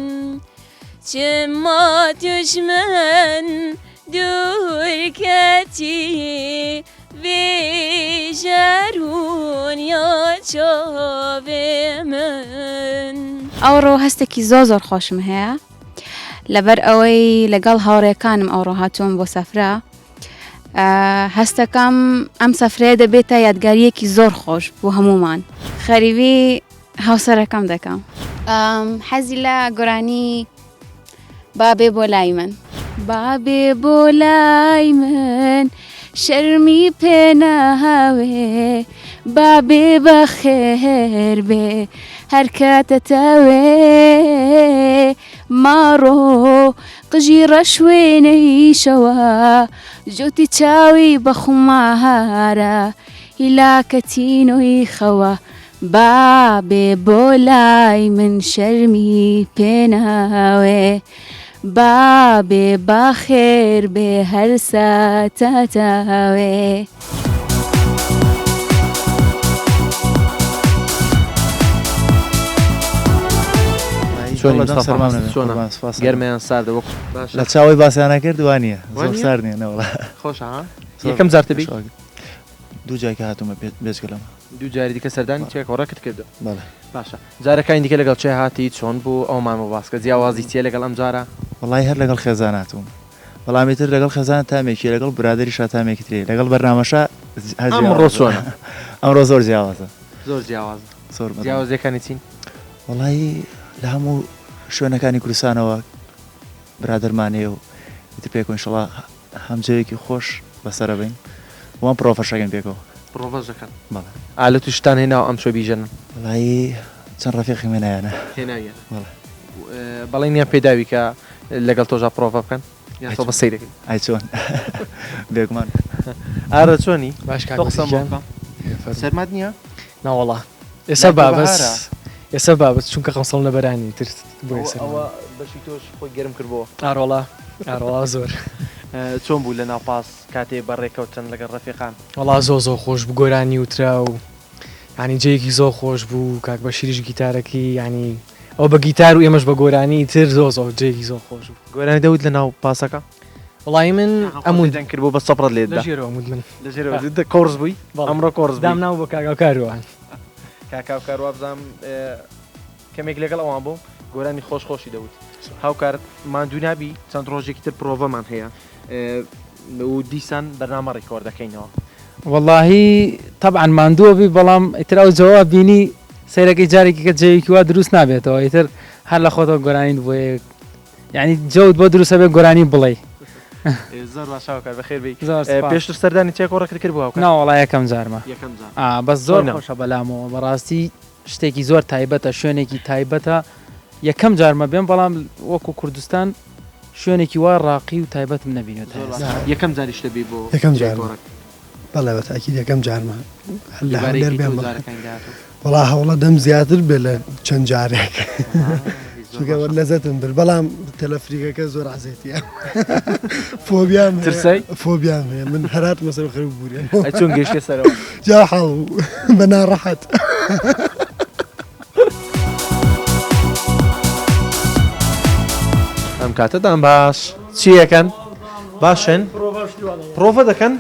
چما تژمن دوور کەتی ڤێژەرون یا چاوی من. ئەوڕۆ هەستێکی زۆر زۆر خۆشم هەیە لەبەر ئەوەی لەگەڵ هاوڕێکانم ئەوڕۆ هاتووم بۆ سەفرە هەستەکەم ئەم سەفرەیە دەبێتە یادگاریەکی زۆر خۆش بۆ هەمومان خەریبی هاوسەرەکەم دەکەم حەزی لە گۆرانی بابێ بۆ لای من بابێ بۆ لای من شەرمی پێناوێ بابێ بەخێر بێ هەر کاتەتەوێ ماڕۆ قژی ڕەش وێنەی شەوە جوتی چاوی بە خومارە هیلاکە تینووی خەوە با بێ بۆ لای من شەرمی پێ ناوێ با بێ با خێر بێ هەر ساتەتاوێ. چۆنی مستەفا چۆنە گەرمە یان ساردە وەک لە چاوەی باسیانە کرد وانە زۆر سارد نییە نەوەڵا خۆشە ها یەکەم جارتە بی دوو جای کە هاتوومە بێجگە لەمە دوو جاری دیکە سەردانی چیای کۆڕەکت کردو بەڵێ باشە جارەکانی دیکە لەگەڵ چێ هاتی چۆن بوو ئەومان بۆ باسکە جیاوازی چیە لەگەڵ ئەم جارە وەڵی هەر لەگەڵ خێزان هاتووم بەڵام ئیتر لەگەڵ خێزان تامێکی لەگەڵ برادەریشا تامێکی تری لەگەڵ بەرنامەشا هەر ئەمڕۆ چۆنە؟ ئەمڕۆ زۆر جیاوازە. زۆر جیاوازە. زۆر بەدڵم. جیاوازیەکانی چین؟ وەڵایی لە هەموو شوێنەکانی کوردستانەوە برادەرمان هەیە و ئیتر پێکەوە ئینشەڵا هەم جەوێکی خۆش بەسەرە بەین و هەم پرۆڤەش ئەکەین پێکەوە. پرۆڤەش دەکەن؟ بەڵێ. ئالەت و شتان هێناوە ئەمشەو بیژەنن؟ وەڵایی چەند ڕەفیقێکم هێنایانە. هێناویانە؟ بەڵێ. بەڵێنیان پێداوی کە لەگەڵ تۆشا پرۆڤە بکەن؟ یان تۆ بەس سەیرەکەی؟ ئای چۆن بێگومان. ئارە چۆنی؟ باش کاک تۆ قسەم بۆ گیان. بکە. سەرمات نییە؟ ناوەڵا ئێستا لای تۆ بابەس بەهارە. ئێستا بابەس چونکە قەمسەڵ لەبەرانی تر بۆ ئەوە ئێستا ئەوە بەشی تۆش خۆی گەرم کردبۆوە. ئارۆڵا ئارۆڵا زۆر. چۆن بوو لەناو پاس کاتێ بەڕێکەوتن لەگەڵ ڕەفیقان؟ وەڵا زۆر زۆر خۆش بوو گۆرانی وترا و یانی جێیەکی زۆر خۆش بوو کاک بەشیریش گیتارەکەی یانی ئەو بە گیتار و ئێمەش بە گۆرانی ئیتر زۆر زۆر جێیەکی زۆر خۆش بوو. گۆرانی دەوت لە ناو پاسەکە؟ وەڵایی من ئەموت دەنگ کرد بۆ بە سەپڕت لێت لە دا. ژێرەوە ئەموت من. لە ژێرەوە کۆڕس بووی؟ بەڵێ. ئەمڕۆ کۆڕس بووی. دامناو بۆ کاک هاوکار وان. کاک هاوکار وابزانم کەمێک لەگەڵ ئەوان بووم گۆرانی خۆش خۆشی دەوت. هاوکار ماندوو نابی چەند ڕۆژێکی تر پرۆڤەمان هەیە و دیسان بەرنامە ڕیکۆرد دەکەینەوە. وەڵاهی تەبعەن ماندووە بی بەڵام ئیتر ئەو جەوە بینی سەیرەکەی جارێکی کە جەوێکی وا دروست نابێتەوە ئیتر هەر لە خۆتەوە گۆرانیت بۆ یەک یعنی جەوت بۆ دروستە بێ گۆرانی بڵێی. زۆر باشە هاوکار بەخێر بێی. زۆر سپاس. پێشتر سەردانی چیای کۆڕەکت کردبوو هاوکار؟ نا وەڵا یەکەم جارمە. یەکەم جار. ئا بەس زۆر چۆنە؟ خۆشە بەلامەوە بەڕاستی شتێکی زۆر تایبەتە شوێنێکی تایبەتە یەکەم جارمە بێم بەڵام وەکو کوردستان شوێنێکی وا ڕاقی و تایبەتم نەبینیوە تا ئێستا. یەکەم جاریشتە بێی بۆ یەکەم چیای جارمە کۆڕەک؟ بەڵێ بە تاکید یەکەم جارمە هەر لە دووبارەی هەولێر کەی بێم تۆ بەڵێ جارەکانی داهاتوو؟ وەڵا هەوڵە دەم زیاتر بێ لە چەند جارێک زۆر چونکە باشە. لەزەتم برد بەڵام تەلەفریکەکە زۆر عەزێتیە فۆبیام هەیە ترسای؟ فۆبیام هەیە من هەر هاتمە سەر خەریک بوورێم ئەی چۆن گەیشتیە سەرەوە؟ جا حاڵ بوو بە ناڕەحەت. ئەم کاتەتان باش چی ئەکەن باشن پرۆڤە دەکەن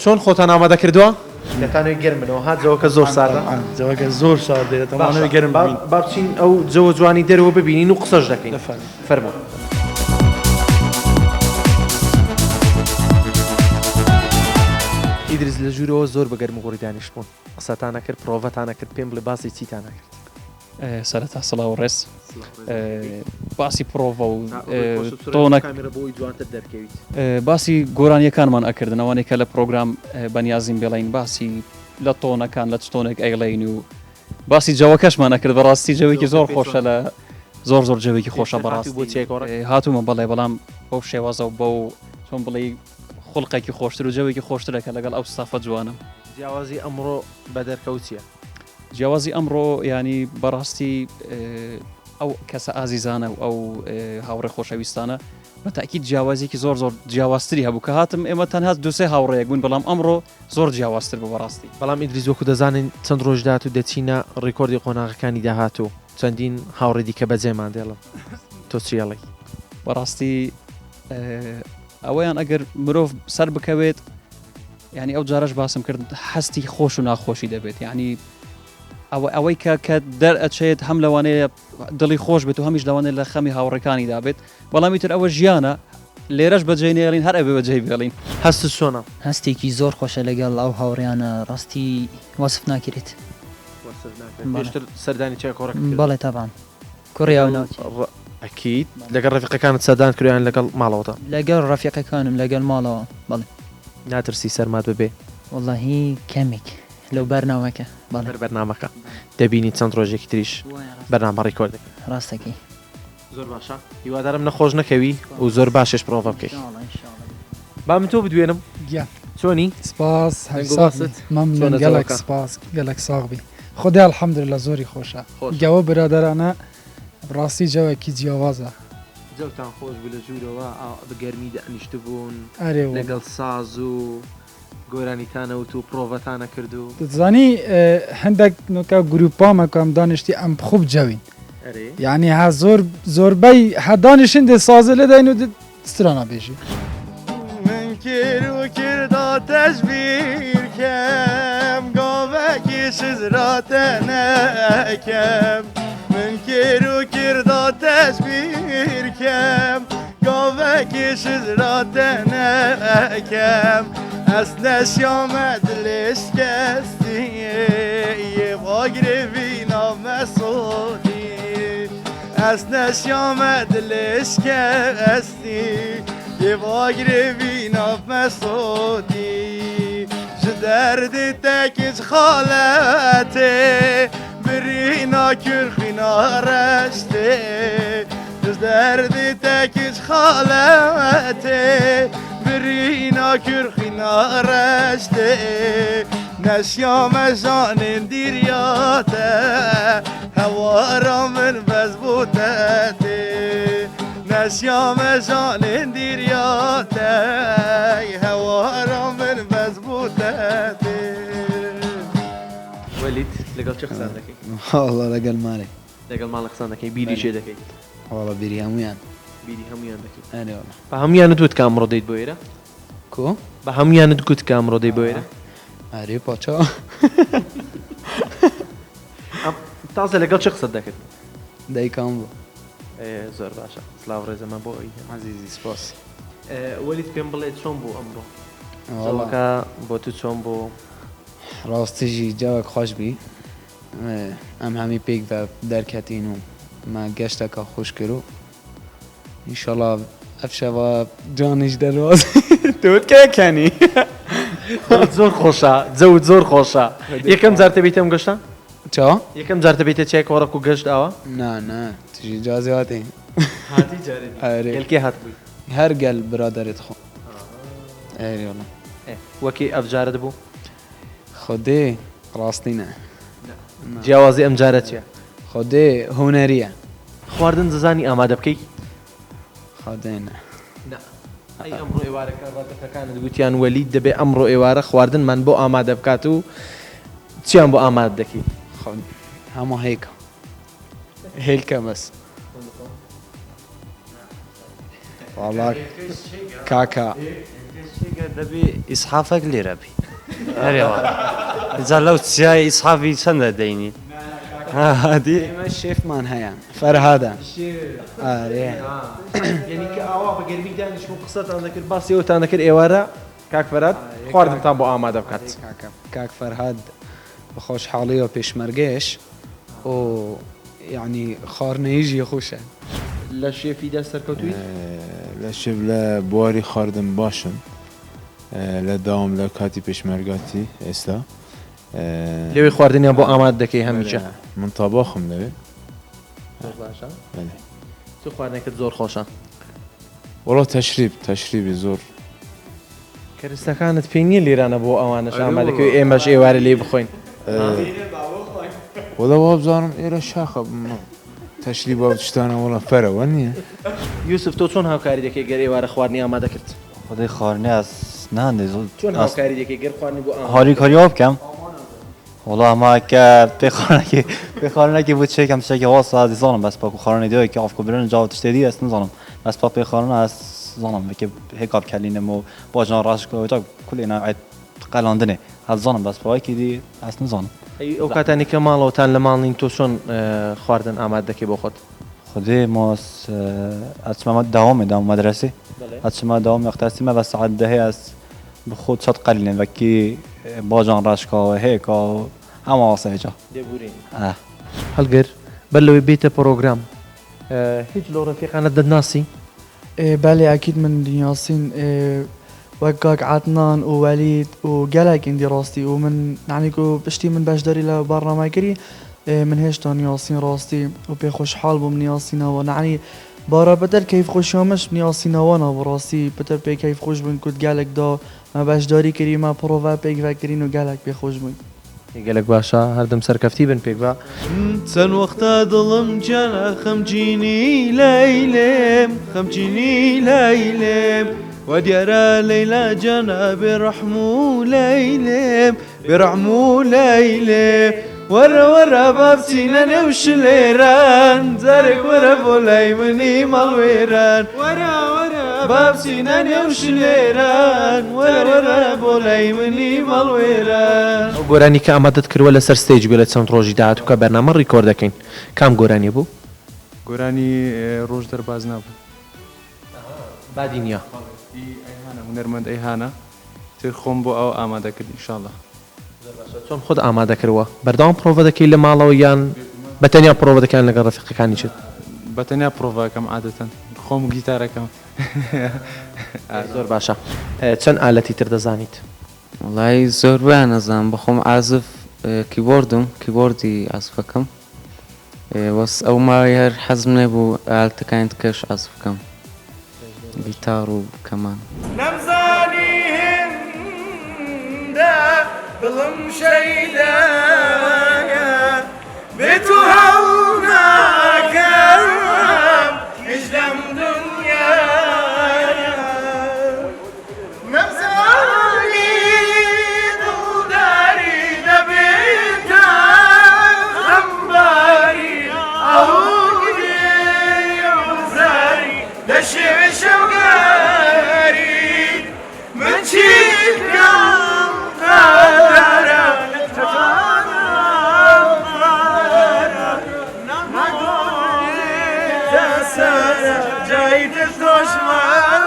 چۆن خۆتان ئامادە کردووە؟ دەتانەوێت گەرمنەوە ها جەوەکە زۆر ساردە جەوەکە زۆر ساردە دەمانەوێت گەرم بین. با بچین ئەو جەوە جوانی دەرەوە ببینین و قسەش دەکەین فەرموو. ئیدریس لە ژوورەوە زۆر بە گەرم و گوڕی دانیشتبوون قسەتان ئەکرد پرۆڤەتان ئەکرد پێم بڵێ باسی چیتان ئەکرد؟ سەرەتا سڵاو و ڕێز باسی پرۆڤە و تۆنەک باسی گۆرانیەکانمان ئەکردن ئەوانەی کە لە پرۆگرام بەنیازین بڵین باسی لە تۆنەکان لە چ تۆنێک ئەیڵین و باسی جەوەکەشمان ئەکرد بەڕاستی جەوێکی زۆر خۆشە لە زۆر زۆر جەوێکی خۆشە بەڕاستی هاتوومە بەڵێ بەڵام بەو شێوازە و بەو چۆن بڵێ خوڵقێکی خۆشتر و جەوێکی خۆشترەکە لەگەڵ ئەو ستافە جوانم. جیاوازی ئەمڕۆ بە دەرکەوت چییە؟ جیاوازی ئەمڕۆ یانی بەڕاستی ئەو کەسە ئازیزانە و ئەو هاوڕێ خۆشەویستانە بە تاکیید جیاوازێکی زۆر زۆر جیاوازتری هەبوو کە هاتم ئێمە تەنها دوسێ هاوڕێیەک بوون بەڵام ئەمڕۆ زۆر جیاوازتر بوو بەڕاستی. بەڵام ئیدریس وەکو دەزانین چەند ڕۆژ داهاتوو دەچینە ڕیکۆردی قۆناغەکانی داهاتوو چەندین هاوڕێی دیکە بەجێمان دێڵن تۆ چی ئەڵێی؟ بەڕاستی ئەوەیان ئەگەر مرۆڤ سەر بکەوێت یعنی ئەو جارەش باسم کرد هەستی خۆش و ناخۆشی دەبێت یعنی ئەوە ئەوەی کە کە دەرئەچێت هەم لەوانەیە دڵی خۆش بێت و هەمیش لەوانەیە لە خەمی هاوڕێکانی دابێت بەڵامی تر ئەوە ژیانە لێرەش بەجێ نێڵین هەر ئەبێ بەجێی بێڵین. هەستت چۆنە؟ هەستێکی زۆر خۆشە لەگەڵ ئەو هاوڕێیانە ڕاستی وەسف ناکرێت. وەسف ناکرێت. پێشتر سەردانی چیای کۆڕەکت کردووە؟ بەڵێ تەبعەن. کوڕی ئەو ناوچەیە. ئەکید. لەگەڵ ڕەفیقەکانت سەردان کردووە یان لەگەڵ ماڵەوەتە؟ لەگەڵ ڕەفیقەکانم لەگەڵ ماڵەوە بەڵێ. ناترسی سەرمات ببێ؟ وەڵاهی کەمێک لەو بەرنامەکە بەڵێ. لەبەر بەرنامەکە. دەبینی چەند ڕۆژێکی تریش بەرنامە ڕیکۆرد دەکەین. ڕاست دەکەی. زۆر باشە هیوادارم نەخۆش نەکەوی و زۆر باشش پرۆڤە بکەی. با من تۆ بدوێنم. گیان. چۆنی؟ سپاس هەر ساغ بی. مەمنون گەلەک سپاس گەلەک ساغ بی. خودێ الحمدللە زۆری خۆشە. گەوە برادەرانە ڕاستی جەوەکی جیاوازە. جەوتان خۆش بوو لە ژوورەوە بە گەرمی دانیشتبوون لەگەڵ ساز و گۆرانیتان ئەوت و پرۆڤەتان ئەکرد و. دەتزانی هەندێک نوکە گروپامە کە ئەم دانیشتی ئەم خوب جەوین. ئەرێ. یعنی ها زۆر زۆربەی هە دانیشین دێ سازێ لێ داین و دێ سترانا بێژی. من کر و کردا تەجبیر کەم گاوەکی شزراتە نەکەم من کر و کردا تەجبیر کەم گاوەکی شزراتە نەکەم ئەس نەشیامە دلێ شکستی یێ ئاگرێ ڤینا مەسۆتی ئەس نەشیامە دلێ شکستی یێ ئاگرێ ڤینا مەسۆتی ژ دەردی تەکیج خالەتێ برینا کور خوینا ڕەشتێ ژ دەردی تەکیج خالەتێ برینا کور خوینا ڕەشتێ نەشیامە ژانێن دیریاتە هەوارا من بەس بۆ تەتێ نەشیامە ژانێن دیریاتە هەوارا من بەس بۆ تەتێ. وەلید لەگەڵ کێ قسان دەکەی؟ وەڵا لەگەڵ ماڵێ. لەگەڵ ماڵێ قسان دەکەی بیری کێ دەکەی؟ وەڵا بیری هەموویان. بیری هەموویان دەکەی. ئەرێ وەڵا. بە هەموویانت وت کە ئەمڕۆ دێیت بۆ ئێرە؟ کو؟ بە هەموویانت گوت کە ئەمڕۆ دێی بۆ ئێرە؟ ئەرێ پاچا. تازە لەگەڵ چ قسەت دەکرد؟ دایکام بوو. زۆر باشە سلااو ڕێزەمە بۆ ئەوی عزیزی سپاس. وەلیت پێم بڵێ چۆن بوو ئەمڕۆ؟ جەوەکە بۆ تو چۆن بوو؟ ڕاستیژی جەوەک خۆش بی ئەم هەمی پێک بە دەرکەتین و مە گەشتەکە خۆش کرد و ئینشەڵا ئەف شەوە جانیش دەرواز تۆت کەکەنی زۆر خۆشە جەوت زۆر خۆشە یەکەم جار تەبیتە ئەم گەشتە چاوە یەکەم جار تەبیتە چیای کۆڕەک و گەشت ئاوە نا نا تژی جازی هاتین هاتی جارێ ئەرێ گەل کێ هات بووی هەر گەل برادەرت خۆ ئەرێ وەڵا وەکی ئەفجارت بوو خودێ ڕاستی نا. جیاوازی ئەم جارە چیە؟ خودێ هونەریە. خواردن دەزانی ئامادە بکەی؟ خودێ نا. نا. ئەی ئەمڕۆ ئێوارەکە ڕەفیقەکانت گوتیان وەلید دەبێ ئەمڕۆ ئێوارە خواردنمان بۆ ئامادە بکات و چیان بۆ ئامادە دەکەی؟ خۆ هەموو هێکە هێلکە بەس. وەڵا کاکە. دەبێ ئیسحافەک لێرە بی. ئەرێ وەڵا جا لەو چیای ئیسحافی چەندە دەینی دی ئێمە شێفمان هەیە فەرهادە ئارێ یعنی کە ئاوا بە گەرمی دانیشم و قسەتان دەکرد باسی ئەوتان دەکرد ئێوارە کاک فەرهاد خواردنتان بۆ ئامادە بکات. کاک فەرهاد بە خۆشحاڵیەوە پێشمەرگەیش و یەعنی خواردنەیژی خۆشە. لە شێفیدا سەرکەوتوویت؟ لە شێف لە بواری خواردن باشم لە داوام لە کاتی پێشمەرگاتی ئێستا. لەوێ خواردنیان بۆ ئامادە دەکەی هەمیشە؟ من تاباخم لەوێ. زۆر باشە. چ خواردنێکت زۆر خۆشە؟ وەڵا تەشریب تەشریبی زۆر. کەرستەکانت پێ نییە لێرانە بۆ ئەوانەش ئامادەکەی ئێمەش ئێوارە لێی بخۆین. وەڵا وابزانم ئێرە شاخە تەشریب ئەو شتانە وەڵا فەرەوە نییە. یوسف تۆ چۆن هاوکاری دەکەی گەر ئێوارە خواردنی ئامادە کرد؟ خودی خواردنی ئەس ناندەی زۆر. چۆن هاوکاری دەکەی گەر خواردنی بۆ ئامادە هاریکاری وا بکەم؟ وەڵا ما کە پێ خواردنەکی پێ خواردنەکی بۆ چێکەم تشتێکی واسە زانم بەس پاکو خواردنی دوای کە ئافکو برنج جاو تشتێ دی ئەس نزانم بەس پا پێ خواردن ئەس زانم وەکێ هێکا بکەلینم و باجان ڕەش تا کولێ ناعێت قەلاندنێ ئەس زانم بەس پاوەکی دی ئەس نزانم. ئەی ئەو کاتانەی کە ماڵەوەتان لە ماڵ نین تۆ چۆن خواردن ئامادە دەکەی بۆ خۆت؟ خودێ ماس ئەچمە داوامێ داوم مەدرەسێ ئەچمە داوام وەختە ئەچمە بە سەعات دەهێ ئەس بخۆ چەت قەلینێ وەکی باجان ڕەشکا و هێکا و هەما واسە ئێجا. لێبورین. هەڵگر بەر لەوەی بێیتە پڕۆگرام هیچ لەو ڕەفیقانەت دەتناسی؟ بەلێ ئەکید من دنیاسین وەک کاک عەدنان و وەلید و گەلەک ئیندی ڕاستی و من یەعنی کو پشتی من بەشداری لە بەرنامە کری من هێشتا نیاسین ڕاستی و پێ خۆشحاڵ بووم نیاسینەوە نەعنی بارا پتر کەیف خۆشیامش نیاسینەوەنا بوو ڕاستی پتر پێ کەیف خۆش بووین کوت گەلەک دا مە بەشداری کری مە پڕۆڤە پێکڤە کرین و گەلەک پێ خۆش بووین. گەلەک باشە هەردەم سەرکەفتی بن پێکڤە. چەند وەختە دڵم گیانە خەمگینی لەیلێم خەمگینی لەیلێم وا دیارە لەیلا گیانە بێ ڕەحم و لەیلێم بێ ڕەحم و لەیلێم وەرە وەرە با بچینە نێو شلێران جارێک وەرە بۆ لای منی ماڵوێران وەرە وەرە با بچینە نێو شلێران وەرە وەرە بۆ لای منی ماڵوێران. ئەو گۆرانی کە ئامادەت کردوە لەسەر stage بێ لە چەند ڕۆژی داهاتوو کە بەرنامە record دەکەین کام گۆرانیە بوو؟ گۆرانی ڕۆژ دەرباز نابوو. بادی نیە. بەڵێ ئی ئەیهانە هونەرمەند ئەیهانە تر خۆم بۆ ئەوە ئامادە کرد ئینشاڵا. زۆر باشە چۆن خۆت ئامادە کردوە بەردەوام پرۆڤە دەکەی لە ماڵەوە یان بە تەنیا پرۆڤە دەکەی یان لەگەڵ ڕەفیقەکانیشت؟ بە تەنیا پرۆڤە ئەکەم عادەتەن خۆم و گیتارەکەم. زۆر باشە چەند ئالەتی تر دەزانیت؟ وەڵایی زۆربەیان ئەزانم بەخۆم عازف کیبۆردم کیبۆردی عەزفەکەم بەس ئەو ماوەی هەر حەزم نەبوو ئالەتەکانی تکەش عەزف بکەم گیتاڕ و کەمان. نەمزانی هێندە دڵم شەیدایە بێ تۆ هەڵناکەم هیچ لەم دنیایە. نەمزانی دڵداری دەبێتە خەمباری ئاوگری و زاری دەشێوێ شەوگاری من چی بکەم قەرارە لە تەمام قەرارە ناگۆڕێتە سەرە جای دڵخۆشمان.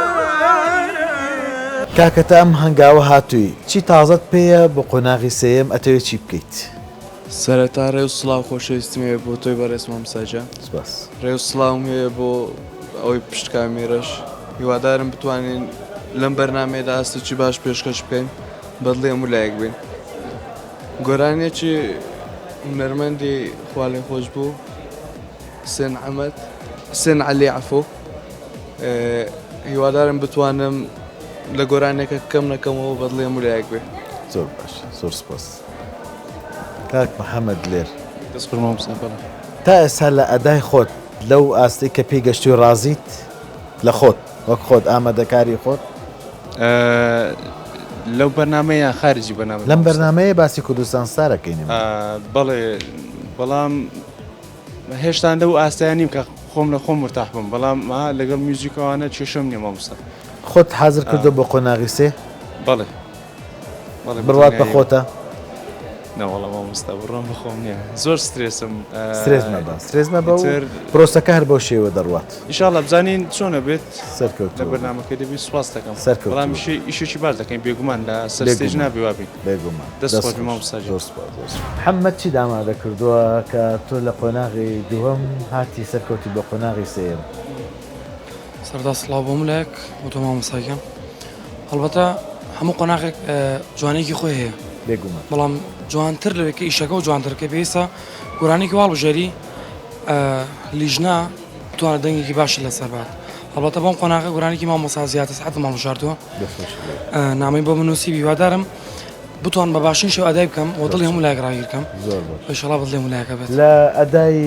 کاکە تا ئەم هەنگاوە هاتووی چی تازەت پێیە بۆ قۆناغی سێیەم ئەتەوێ چی بکەیت؟ سەرەتا ڕێز و سڵاو خۆشەویستیم هەیە بۆ تۆی بەڕێز مامۆستا گیان. سپاس. ڕێز و سڵاوم هەیە بۆ ئەوەی پشت کامێرەش. هیوادارم بتوانین لەم بەرنامەیەدا ئاستێکی باش پێشکەش بکەین بەدڵی هەموو لایەک بین. گۆرانیەکی هونەرمەندی خوالێخۆشبوو حسێن عەمەد حسێن عەلی عەفۆ هیوادارم بتوانم لە گۆرانیەکە کەم نەکەمەوە بەدڵی هەموو لایەک بێ. زۆر باش زۆر سپاس کاک محمد دلێر. دەست خۆش مامۆستا بەڵێ. تا ئێستا لە ئەدای خۆت لەو ئاستەی کە پێی گەشتووی ڕازیت لە خۆت وەک خۆت ئامادەکاری خۆت؟ لەو بەرنامەیە یان خارجی بەرنامە؟ لەم بەرنامەیە باسی کوردستان ستار ئەکەین ئێمە. بەڵێ بەڵام هێشتان لەو ئاستەیا نیم کە خۆم لە خۆم مورتاح بم بەڵام ها لەگەڵ میوزیک ئەوانە کێشەم نییە مامۆستا. خۆت حازر کردووە بۆ قۆناغی سێ؟ بەڵێ. بڕوات بە خۆتە؟ نەوەڵا مامۆستا بڕوام بە خۆم نییە زۆر سترێسم سترێس مەبە سترێس مەبە و پرۆسەکە هەر بەو شێوە دەڕوات. ئیشاڵا بزانین چۆنە بێت سەرکەوتوو لە بەرنامەکەی دەبین سوپاس دەکەم سەرکەوتوو بەڵام ئیشێکی باش دەکەین بێگومان لە سەر ستەیج نابێ وابین بێگومان دەست خۆش بێ مامۆستا گیان. زۆر سوپاس زۆر سوپاس. محەمەد چیت ئامادە کردووە کە تۆ لە قۆناغی دووەم هاتی سەرکەوتی بۆ قۆناغی سێیەم؟ سەرەتا سڵاو بۆ هەموو لایەک بۆ تۆ مامۆستا گیان هەڵبەتە هەموو قۆناغێک جوانێکی خۆی هەیە بێگومان بەڵام جوانتر لەوەی کە ئیشەکە و جوانتر کە پێویستە گۆرانیکی وا هەڵبژێری لیژنە بتوانێت دەنگێکی باشت لەسەر بات هەڵبەتە بۆم قۆناغە گۆرانێکی مامۆستا زیاتر سەعاتم هەڵبژاردووە نامەی بۆ بنووسی هیوادارم بتوان بە باشترین شێوە ئەدای بکەم و دڵی هەموو لایەک ڕاگیر کەم زۆر باش ئیشەڵا بە دڵی هەموو لایەکە بێت. لە ئەدای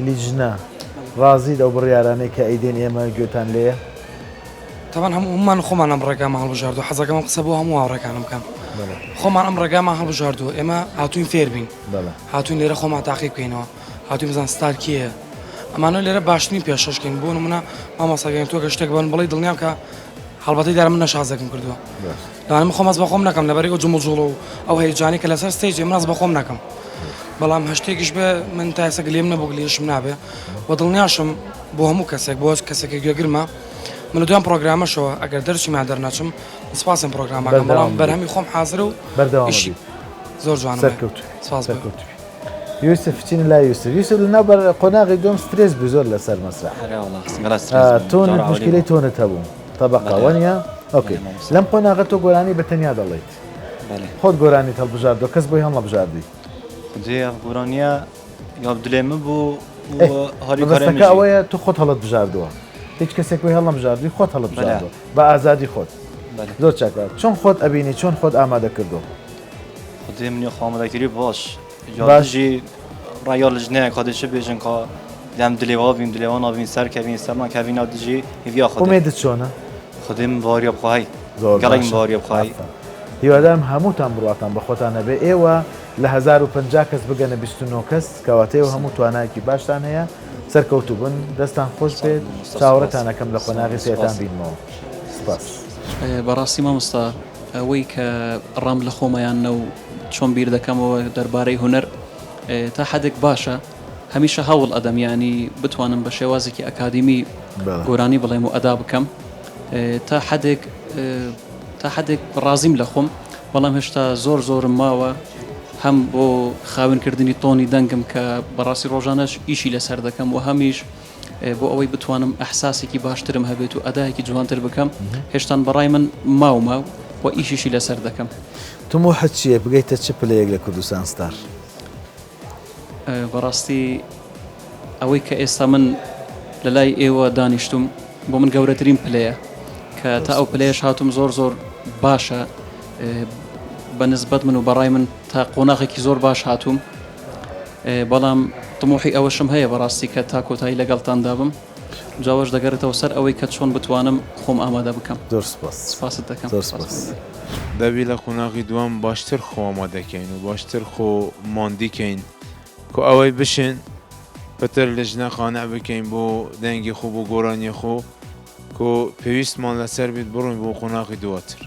لیژنە ڕازیت ئەو بڕیارانەی کە ئەیدەین ئێمە گوێتان لێیە؟ تەبعەن هەموومان خۆمان ئەم ڕێگامان هەڵبژاردووە حەزەکەم ئەم قسە بۆ هەموو هاوڕێکانم بکەم خۆمان ئەم ڕێگامان هەڵبژاردووە ئێمە هاتووین فێر بین هاتووین لێرە خۆمان تاقی بکەینەوە هاتووین بزان ستار کێیە ئەمانە لێرە باشترین پێشکەشکەین بۆ نمونە مامۆستا گیان تۆ کە شتێک بە من بڵێی دڵنیام کە هەڵبەتەی دیارە من نەشازێکم کردووە لەوانە من خۆم هەست بە خۆم نەکەم لەبەری ئەو جموجوڵ و ئەو هەیجانەی کە لەسەر ستەیجێ من هەست بە خۆم نەکەم بەڵام هەشتێکیش بێ من تا ئێستا گلیم نەبوو گلیشم نابێ و دڵنیاشم بۆ هەموو کەسێک بۆ کەسێک کە گوێگرمە من لە دوام پرۆگرامەشەوە ئەگەر دەرچم یان دەرنەچم سپاسم پرۆگرامەکەم بەڵام بەرهەمی خۆم حازرە و بەردەوام ئیشی زۆر جوانم سەرکەوتوو سپاس بۆ سەرکەوتوو یوسف چینە لای یوسف یوسف لەناو بەر قۆناغی دوم سترێس بوو زۆر لەسەر مەسرح تۆنت مشکلەی تۆنت هەبوو تەبقە وەنیە ئۆکەی لەم قۆناغە تۆ گۆرانی بە تەنیا دەڵێیت خۆت گۆرانیت هەڵبژاردووە کەس بۆی هەڵنەبژاردی خودێ گۆرانیە یا دلێ من بوو مەبەستەکە ئەوەیە تۆ خۆت هەڵت بژاردووە هیچ کەسێک بۆی هەڵنەبژاردووی خۆت هەڵت بژاردووە بە ئازادی خۆت زۆر چاکە چۆن خۆت ئەبینی چۆن خۆت ئامادە کردووە خودێ منی خۆ ئامادەکردی باش باش ڕایۆ لژنەیە کە دەچ بێژن کە لەم دلێوا بیم دلێوا نابین سەر کەوین سەرمان کەوین ناو دژی هیویا خودێ ئومێدت چۆنە؟ خودێ من باریە بخوای زۆر گەڵێک باشە باریە بخوای هیوادارم هەمووتان بڕواتان بە خۆتان هەبێ ئێوە لە 1050 کەس بگەنە 29 کەس کەواتە ئێوە هەموو توانایەکی باشتان هەیە سەرکەوتوو بن دەستان خۆش بێت چاوەڕێتان ئەکەم لە قۆناغی سێتان بینمەوە سپاس. بەڕاستی مامۆستا ئەوەی کە ڕام لە خۆمە یان نە و چۆن بیر دەکەمەوە دەربارەی هونەر تا حدێک باشە هەمیشە هەوڵ ئەدەم ینی بتوانم بە شێوازێکی ئەکادیمی گۆرانی بڵێم و ئەدا بکەم تا حدێک تا حدێک ڕازیم لە خۆم بەڵام هێشتا زۆر زۆرم ماوە هەم بۆ خاونکردنی تۆنی دەنگم کە بەڕاستی ڕۆژانەش ئیشی لەسەر دەکەم و هەمیش بۆ ئەوەی بتوانم ئەحساسێکی باشترم هەبێت و ئەدایەکی جوانتر بکەم هێشتان بەڕای من ماومە و ئیشیشی لەسەر دەکەم. تموحت چییە بگەیتە چ پلەیەک لە کوردستان ستار؟ بەڕاستی ئەوەی کە ئێستا من لە لای ئێوە دانیشتوم بۆ من گەورەترین پلەیە کە تا ئەو پلەیەش هاتوم زۆر زۆر باشە بە نسبەت من و بەڕای من تا قۆناغێکی زۆر باش هاتووم بەڵام تموحی ئەوەشم هەیە بەڕاستی کە تا کۆتایی لەگەڵتاندا بم جا ئەوەش دەگەڕێتەوە سەر ئەوەی کە چۆن بتوانم خۆم ئامادە بکەم. زۆر سوپاس. سوپاست دەکەم. زۆر سوپاس. دەبی لە قۆناغی دووەم باشتر خۆ ئامادە کەین و باشتر خۆ ماندی کەین کو ئەوەی بشێن پتر لجنە قانع بکەین بۆ دەنگی خۆ بۆ گۆرانی خۆ کو پێویستمان لەسەر بیت بڕۆین بۆ قۆناغی دواتر.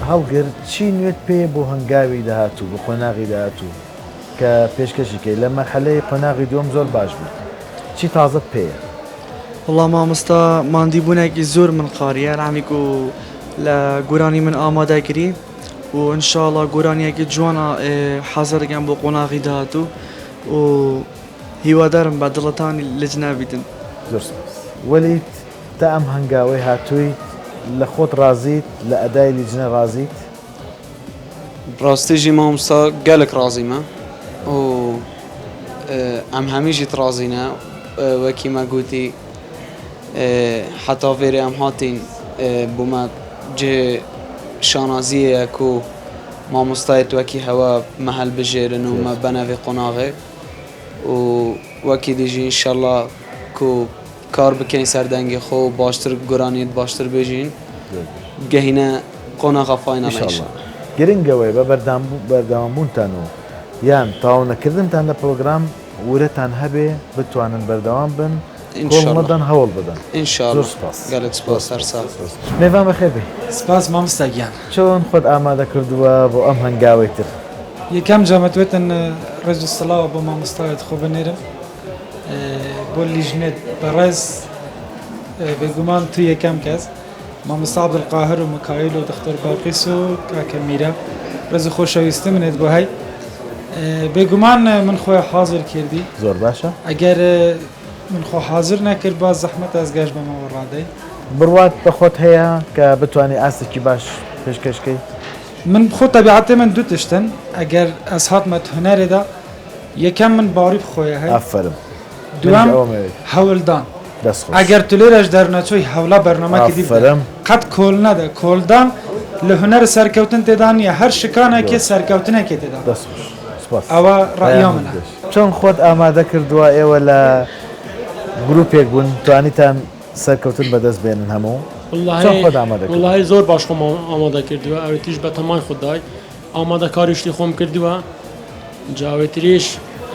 هەڵگر، چی نوێت پێیە بۆ هەنگاوی داهاتوو، بۆ قۆناغی داهاتوو کە پێشکەشی کەی؟ لە مەرحەلەی قۆناغی دووەم زۆر باش بوویت، چی تازەت پێیە؟ وەڵا مامۆستا ماندیبوونێکی زۆر من قاریە یانی کو لە گۆرانی من ئامادە کری و ان شاءاللە گۆرانیەکی جوان حازر دەکەم بۆ قۆناغی داهاتوو و هیوادارم بە دڵتانی لجنە بیتن. زۆر سوپاس. وەلید تا ئەم هەنگاوەی هاتوویت لە خۆت ڕازیت؟ لە ئەدای لیجنە ڕازیت؟ ڕاستیژی مامۆستا گەلک ڕازیمە و ئەم هەمیژیت ڕازینە وەکی مە گوتی حتا ڤێرێ ئەم هاتین بوومە جێ شانازیەیە کو مامۆستایت وەکی هەوە مە هەلبژێرن و مە بەنەڤێ قۆناغێ و وەکی دیژی ئینشەڵا کو کار بکەین سەر دەنگی خۆ و باشتر گۆرانیت باشتر بێژین گەهینە قۆناغا فایناڵ ئینشەڵا. گرنگ ئەوەیە بە بەردەوامبوونتان و یان تەواو نەکردنتان لە پرۆگرام ورەتان هەبێ بتوانن بەردەوام بن. کۆڵ مەدەن هەوڵ بدەن. ان شاء زۆر اللە سوپاس. گەلەک زۆر سوپاس هەر سوپاس. ساغ. زۆر سوپاس. مێڤان بەخێر بێی. سپاس مامۆستا گیان. چۆن خۆت ئامادە کردووە بۆ ئەم هەنگاوەی تر؟ یەکەم جا مەتوێتن ڕێز و سڵاوە بۆ مامۆستایەت خۆ بنێرم بۆ لیژنێت بەڕێز بێگومان تو یەکەم کەس مامۆستا عەبدولقاهر و مکایل و دختۆر بەڵقیس و کاکە میرە ڕێز و خۆشەویستی منێت بۆ هەی بێگومان من خۆی حاضر کردی زۆر باشە ئەگەر من خۆ حاضر نەکرد با زەحمەت ئەز گەشت بەمەوە ڕادەی. بڕوات بە خۆت هەیە کە بتوانی ئاستێکی باش پێشکەش کەی؟ من خۆ تەبیعەتێ من دوو تشتن ئەگەر ئەز هاتمە هونەرێدا یەکەم من باوەڕی بخۆیە هەی ئافەرم دووەم منیش ئەوەم ئەوێت. هەولدان دەست خۆش. ئەگەر تو لێرەش دەرنەچۆی هەولا بەرنامەکە دی بدە ئافەرم. قەت کۆل نەدە کۆلدان لە هونەر سەرکەوتن تێدا نییە هەر شکانێکێ زۆر. سەرکەوتنێکێ تێدا دەست خۆش سپاس. ئەوە ڕەئیا پەیامت منە. بێش. چۆن خۆت ئامادە کردووە ئێوە لە گروپێک بوون توانیتان سەرکەوتن بەدەست بێنن هەموو چۆن خۆت ئامادە کردووە؟ وەڵاهی زۆر باش خۆم ئامادە کردووە ئەوێتریش بەتەمای خودای ئامادەکاریشتی خۆم کردووە جا ئەوێتریش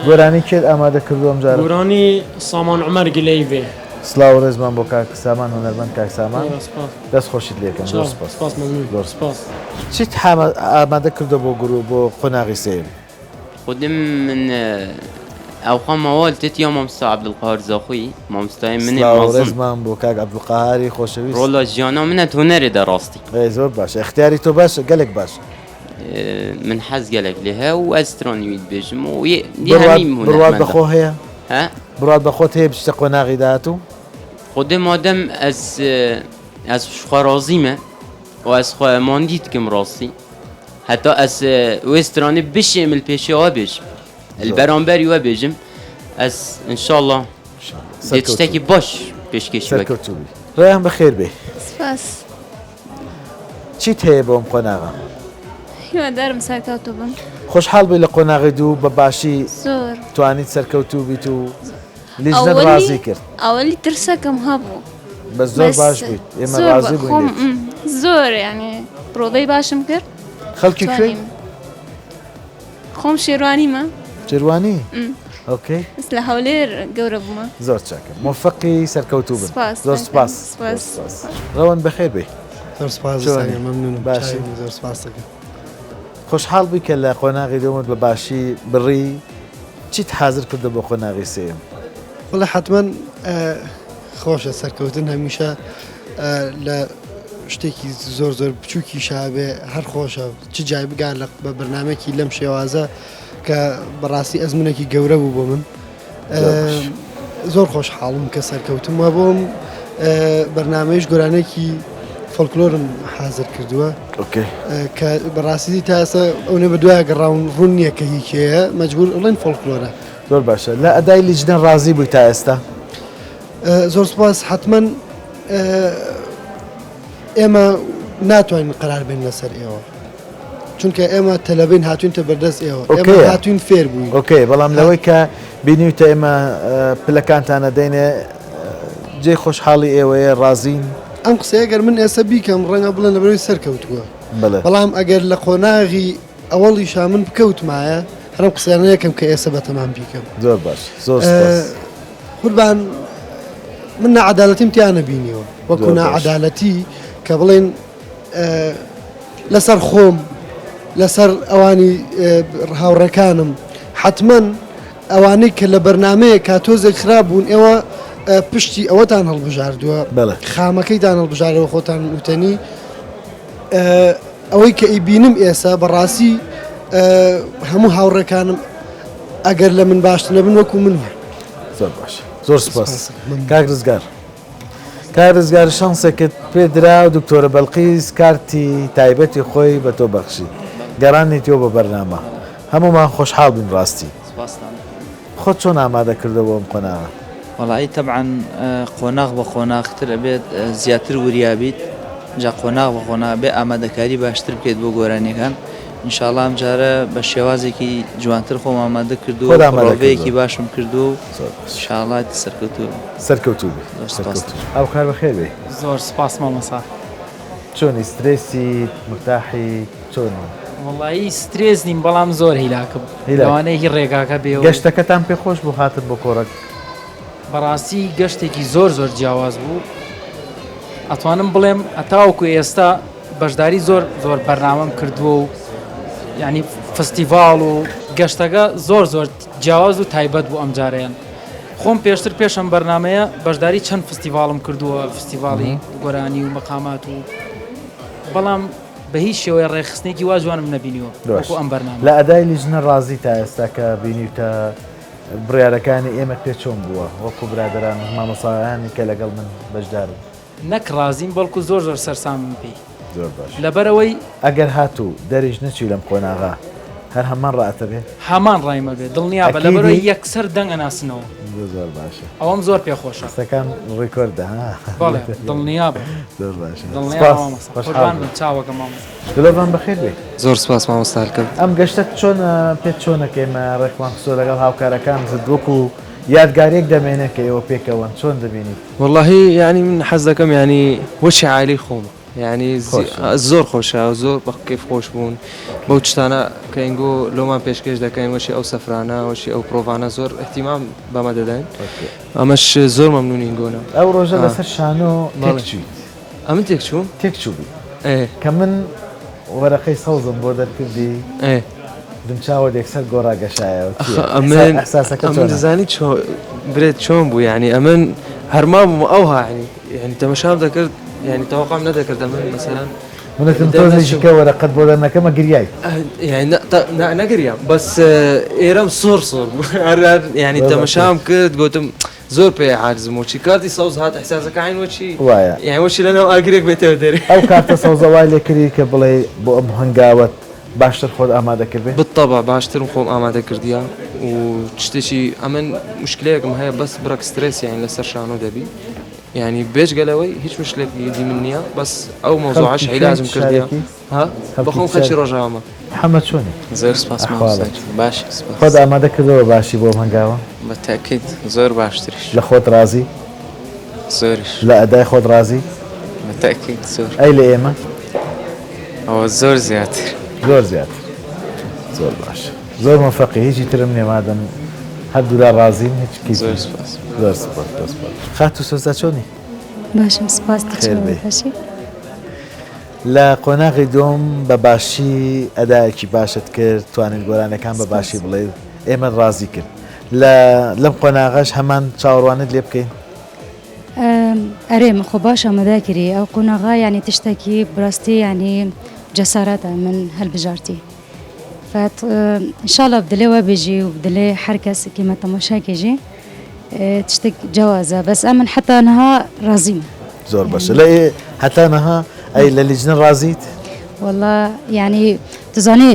گۆرانی کێت ئامادە کردووە ئەم جارە؟ گۆرانی سامان عومەر گلەیی بێ. سڵاو و ڕێزمان بۆ کاک سامان هونەرمەند کاک سامان سپاس. دەست خۆشیت لێکەم زۆر سپاس سپاس مەمنون زۆر سپاس. چیت ئامادە کردووە بۆ گروپ بۆ قۆناغی سێیەم؟ خودم من ئەوخا مەوال تێت یا مامۆستا عەبدولقەهار زاخۆیی مامۆستای منێ سڵاو و مەزن. ڕێزمان بۆ کاک عەبدولقەهاری خۆشەویست. ڕۆڵا ژیانا منە هونەرێ دە ڕاستی. ئەی زۆر باشە ئیختیاری تۆ باشە گەلێک باشە. من حەز گەلەک لێ هەیە و ئەز سترانی وی دبێژم و یێ یێ بڕوات هەمیم بڕوات هونەرمەندە. بە خۆ هەیە؟ ها؟ بڕوات بە خۆت هەیە بچیتە قۆناغی داهاتوو؟ خودێ مادەم ئەز ئەز ژ خوا ڕازیمە و ئەز خوا ماندی دکم ڕاستی هەتا ئەز وێ سترانێ بشێم ل پێشێ وە بێژم ل بەرامبەری وە بێژم ئەز انشاللە دێ تشتێکی باش پێشکێشی وە سەرکەوتوو بی. ڕەیان بەخێر بێی. سپاس. چیت هەیە بۆ ئەم قۆناغە؟ هیوادارم سەرکەوتوو بم. خۆشحاڵ بووی لە قۆناغی دوو بە باشی زۆر. توانیت سەرکەوتوو بیت و لیژنەت ڕازی کرد؟ ئەوەلی ترسەکەم هەبوو. بەس زۆر باش بوویت ئێمە ڕازی بووین لێت. زۆر یانی پرۆڤەی باشم کرد. خەڵکی کوێی؟ خۆم شێروانیمە. شێروانی؟ ئۆکەی. بەس لە هەولێر گەورە بوومە. زۆر چاکە مۆفەقی سەرکەوتوو بن. سپاس. زۆر سپاس. سپاس. ڕەوەند بەخێر بێی. زۆر سپاس چۆنی؟ مەمنونم باشی؟ زۆر سپاس دەکەم. خۆشحاڵ بووی کە لە قۆناغی دووەمت بە باشی بڕی چیت حازر کردووە بۆ قۆناغی سێیەم؟ بەڵێ حەتمەن خۆشە سەرکەوتن هەمیشە لە شتێکی زۆر زۆر بچووکیشا بێ هەر خۆشە چ جای بگا لە بە بەرنمەیەکی لەم شێوازە کە بەڕاستی ئەزمونێکی گەورە بوو بۆ من زۆر خۆشحاڵم کە سەرکەوتم وە بۆم بەرنمەیش گۆرانێکی فۆلکلۆرم حاضر کردووە کە بەڕاستی تا ئێستا ئەو نە بە دوای گەڕاون ڕوون نییە کە هی کێیە مەجبور ئەڵێن فۆلکلۆرە. زۆر باشە لە ئەدای لیژنە ڕازی بووی تا ئێستا؟ زۆر سوپاس حەتمەن ئێمە ناتوانین قەرار بێن لەسەر ئێوە چونکە ئێمە تەلەبین هاتوینتە بەردەست ئێوە ئێمە هاتوین فێر بووین ئۆکەی بەڵام لەوەی کە بینیوتە ئێمە پلەکانتانە دەینێ جێی خۆشحاڵی ئێوەیە ڕازین؟ ئەم قسەیە گەر من ئێستا بیکەم ڕەنگە بڵێن لەبەرەوەی سەرکەوتووە بەڵام ئەگەر لە قۆناغی ئەوەڵیشا من بکەوتمایە هەر ئەم قسەیانە یەکەم کە ئێستا بەتەمام بیکەم. زۆر باش زۆر سپاس. قوربان من ناعەدالەتیم تیا نەبینیوە وەکو ناعەدالەتی کە بڵێن لەسەر خۆم لەسەر ئەوانی هاوڕێکانم حتمما ئەوانەی کە لە بەرنمەیە کاتۆزێک خراپ بوون ئێوە پشتی ئەوەتان هەڵبژاردووە خامەکەیتان هەڵبژارەوە خۆتان وتەنی ئەوەی کە ئیبینم ئێسا بەڕاستی هەموو هاوڕێکانم ئەگەر لە من باشتر نەبن وەکو من وان. زۆر باش زۆر سپاس کاک ڕزگار کاک ڕزگار شانسێکت پێ درا و دکتۆرە بەلقیس کارتی تایبەتی خۆی بە تۆ بەخشی گەڕانیتەوە بە بەرنامە هەموومان خۆشحاڵ بووین ڕاستی سپاستان. خۆت چۆن ئامادە کردووە بۆ ئەم قۆناغە؟ وەڵایی تەبعەن قۆناغ بە قۆناغ تر ئەبێت زیاتر وریا بیت جا قۆناغ بە قۆناغ ئەبێ ئامادەکاری باشتر بکەیت بۆ گۆرانیەکان ان شاء اللە ئەم جارە بە شێوازێکی جوانتر خۆم ئامادە کردووە خۆت و ئامادە پڕۆڤەیەکی کردووە. باشم کردووە و زۆر باش. ان شاء اللە سەرکەوتوو بم. سەرکەوتوو بی. زۆر سوپاس. سەرکەوتوو. هاوکار بەخێر بێی. زۆر سوپاس مامۆستا. چۆنی سترێسیت مورتاحیت چۆنی؟ وەڵایی سترێس نیم بەڵام زۆر هیلاکم هیلاک. لەوانەیە هی ڕێگاکە بێ و گەشتەکەتان پێ خۆش بوو هاتن بۆ کۆڕەک؟ بەڕاستی گەشتێکی زۆر زۆر جیاواز بوو ئەتوانم بڵێم هەتاوەکو ئێستا بەشداری زۆر زۆر بەرنامەم کردووە و یعنی فستیڤاڵ و گەشتەکە زۆر زۆر جیاواز و تایبەت بوو ئەمجارەیان خۆم پێشتر پێش ئەم بەرنامەیە بەشداری چەند فستیڤاڵم کردووە فستیڤاڵی گۆرانی و مەقامات و بەڵام بە هیچ شێوەیە ڕێکخستنێکی وا جوانم نەبینیوە وەکو ئەم بەرنامە. لە ئەدای لیژنە ڕازی تا ئێستا کە بینیوتە بڕیارەکانی ئێمەت پێ چۆن بووە وەکو برادەران و مامۆستایانی کە لەگەڵ من بەشدارن؟ نەک ڕازیم بەڵکو زۆر زۆر سەرسامم پێی. زۆر باش. لەبەرئەوەی. ئەگەر هاتوو دەریش نەچوی لەم قۆناغە هەر هەمان ڕاتە بێ؟ هەمان ڕایمە بێ دڵنیابە لەبەرئەوەی یەکسەر دەنگ ئەناسنەوە. زۆر باشە. ئەوەم زۆر پێ خۆشە. قسەکان ڕیکۆردە ها. بەڵێ دڵنیابە. زۆر باشە. دڵنیابە مامۆستا. قوربان بم چاوەکەم مامۆستا. دلۆڤان بەخێر بێی. زۆر سوپاس مامۆستا هەلکەوت. ئەم گەشتەت چۆنە پێت چۆنە کە ئێمە ڕێکمان خستووە لەگەڵ هاوکارەکانت وەکو یادگاریەک دەمێنێ کە ئێوە پێکەوەن چۆن دەبینیت؟ وەڵاهی یانی من حەز دەکەم یانی وەکی عایلەی خۆمە یانی زۆر خۆشە زۆر بە کەیف خۆش بوون بەو شتانە کە ئینگۆ لۆمان پێشکێش دەکەین وەکی ئەو سەفرانە وەکی ئەو پرۆڤانە زۆر ئیهتیمام بەمە دەدەین ئەمەش زۆر مەمنونی ئینگۆنە. ئەو ڕۆژە لەسەر شانۆ تێکچوویت. ئەمن تێکچووم؟ تێکچووبووی. کە من وەرەقەی سەوزم بۆ دەرکردی دمچاوت یەکسەر گۆڕا گەشایەوە. چییە؟ ئەمن ئیحساسەکە ئەمن چۆنە؟ دەزانی چۆ برێت چۆن بوو یانی ئەمن هەرما بووم ئەوها یانی یانی تەمەشام دەکرد یانی تەوەقعم نەدەکرد ئەمن مەسەلەن من وتم تۆزێکی کە وەرەقەت بۆ دەرنەکەمە گریایت. یانی نا نەگریام بەس ئێرەم سۆر سۆر بوو هەر هەر یانی تەمەشام کرد گوتم زۆر پێ عاجزم وەچی کارتی سەوز هات ئیحساسەکە عەین وەچی وایە یانی وەچی لەناو ئاگرێک بێتەوە دەرێ. ئەو کارتە سەوزە وای لێ کردی کە بڵێی بۆ ئەم هەنگاوەت باشتر خۆت ئامادە کردبێ؟ بالطبع باشترم خۆم ئامادە کردیە و شتێکی ئەمن مشکلەیەکم هەیە بەس بڕەک سترێس یانی لەسەر شانۆ دەبی یانی بێجگە لەوەی هیچ مشکلێکی دی من نییە بەس ئەو مەوزوعەش خەڵکی کوێی عیلاجم کردیە شارێکی؟ ها خەڵکی بەخۆم چ خەلکی شارێ؟ ڕۆژاوامە. محەمەد چۆنی؟ زۆر سپاس مامۆستا ئەحواڵت؟ گیان باشی سپاس. خۆت ئامادە کردووە بە باشی بۆ ئەم هەنگاوە؟ بە تەئکید زۆر باشتریش. لە خۆت ڕازی؟ زۆریش. لە ئەدای خۆت ڕازی؟ بە تەئکید زۆر. ئەی لە ئێمە؟ ئەوە زۆر زیاتر. زۆر زیاتر. زۆر باشە. زۆر مۆفەقی هیچی ترم نیە مادەم هەردوولا ڕازین هیچ کیفی زۆر سپاس. زۆر سپاس زۆر سپاس. خاتوو سۆزدا چۆنی؟ باشم سپاس تۆ خێر چۆنی بێی. باشی؟ لە قۆناغی دووەم بە باشی ئەدایەکی باشت کرد توانیت گۆرانیەکان بە باشی بڵێیت ئێمەت ڕازی کرد لە لەم قۆناغەش هەمان چاوەڕوانیت لێ بکەین؟ ئەرێ من خۆ باش ئامادە کری ئەو قۆناغە یانی تشتێکی بڕاستی یانی جەسارەتە من هەلبژارتی فات انشاءاللە بدلێ وە بژی و بدلێ هەر کەس کیمە تەماشا کێژی تشتێک جەوازە بەس ئەمن حتا نها ڕازیمە. زۆر باشە لە هەتا نها ئەی لە لیجنە ڕازیت؟ والله یعنی دزانی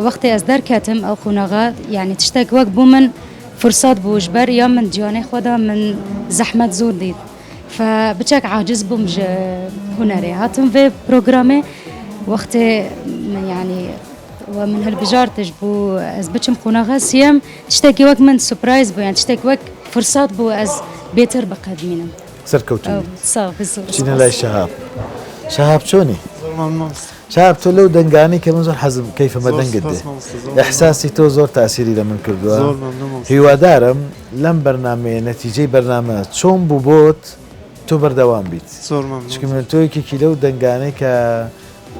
وەختی ئەس دەرکەتم ئەو قۆناغە یعنی تشتێک وەک بوو من فرسات بوو ژبەر یا من جیانەی خۆدا من زەحمەت زۆر دیت ف بچەک عاجز بووم ژ هونەرێ هاتم ڤێ پرۆگرامێ وەختێ یعنی و من هەلبژارتش بوو ئەس بچم قۆناغە سیەم تشتێکی وەک من سوپرایز بوو یان تشتێک وەک فرسات بوو ئەس بێتر بقەدمینم. سەرکەوتوو بیت. بچینە لای شەهاب. شەهاب چۆنی؟ شەهاب تۆ لەو دەنگانەی کە من زۆر حەزم کەیفم بە دەنگت دێ. ئیحساسی تۆ زۆر تاسیری لە من کردووە. هیوادارم لەم بەرنامەیە نەتیجەی بەرنامە چۆن بوو بۆت تۆ بەردەوام بیت. چونکە من تۆ یەکێکی لەو دەنگانەی کە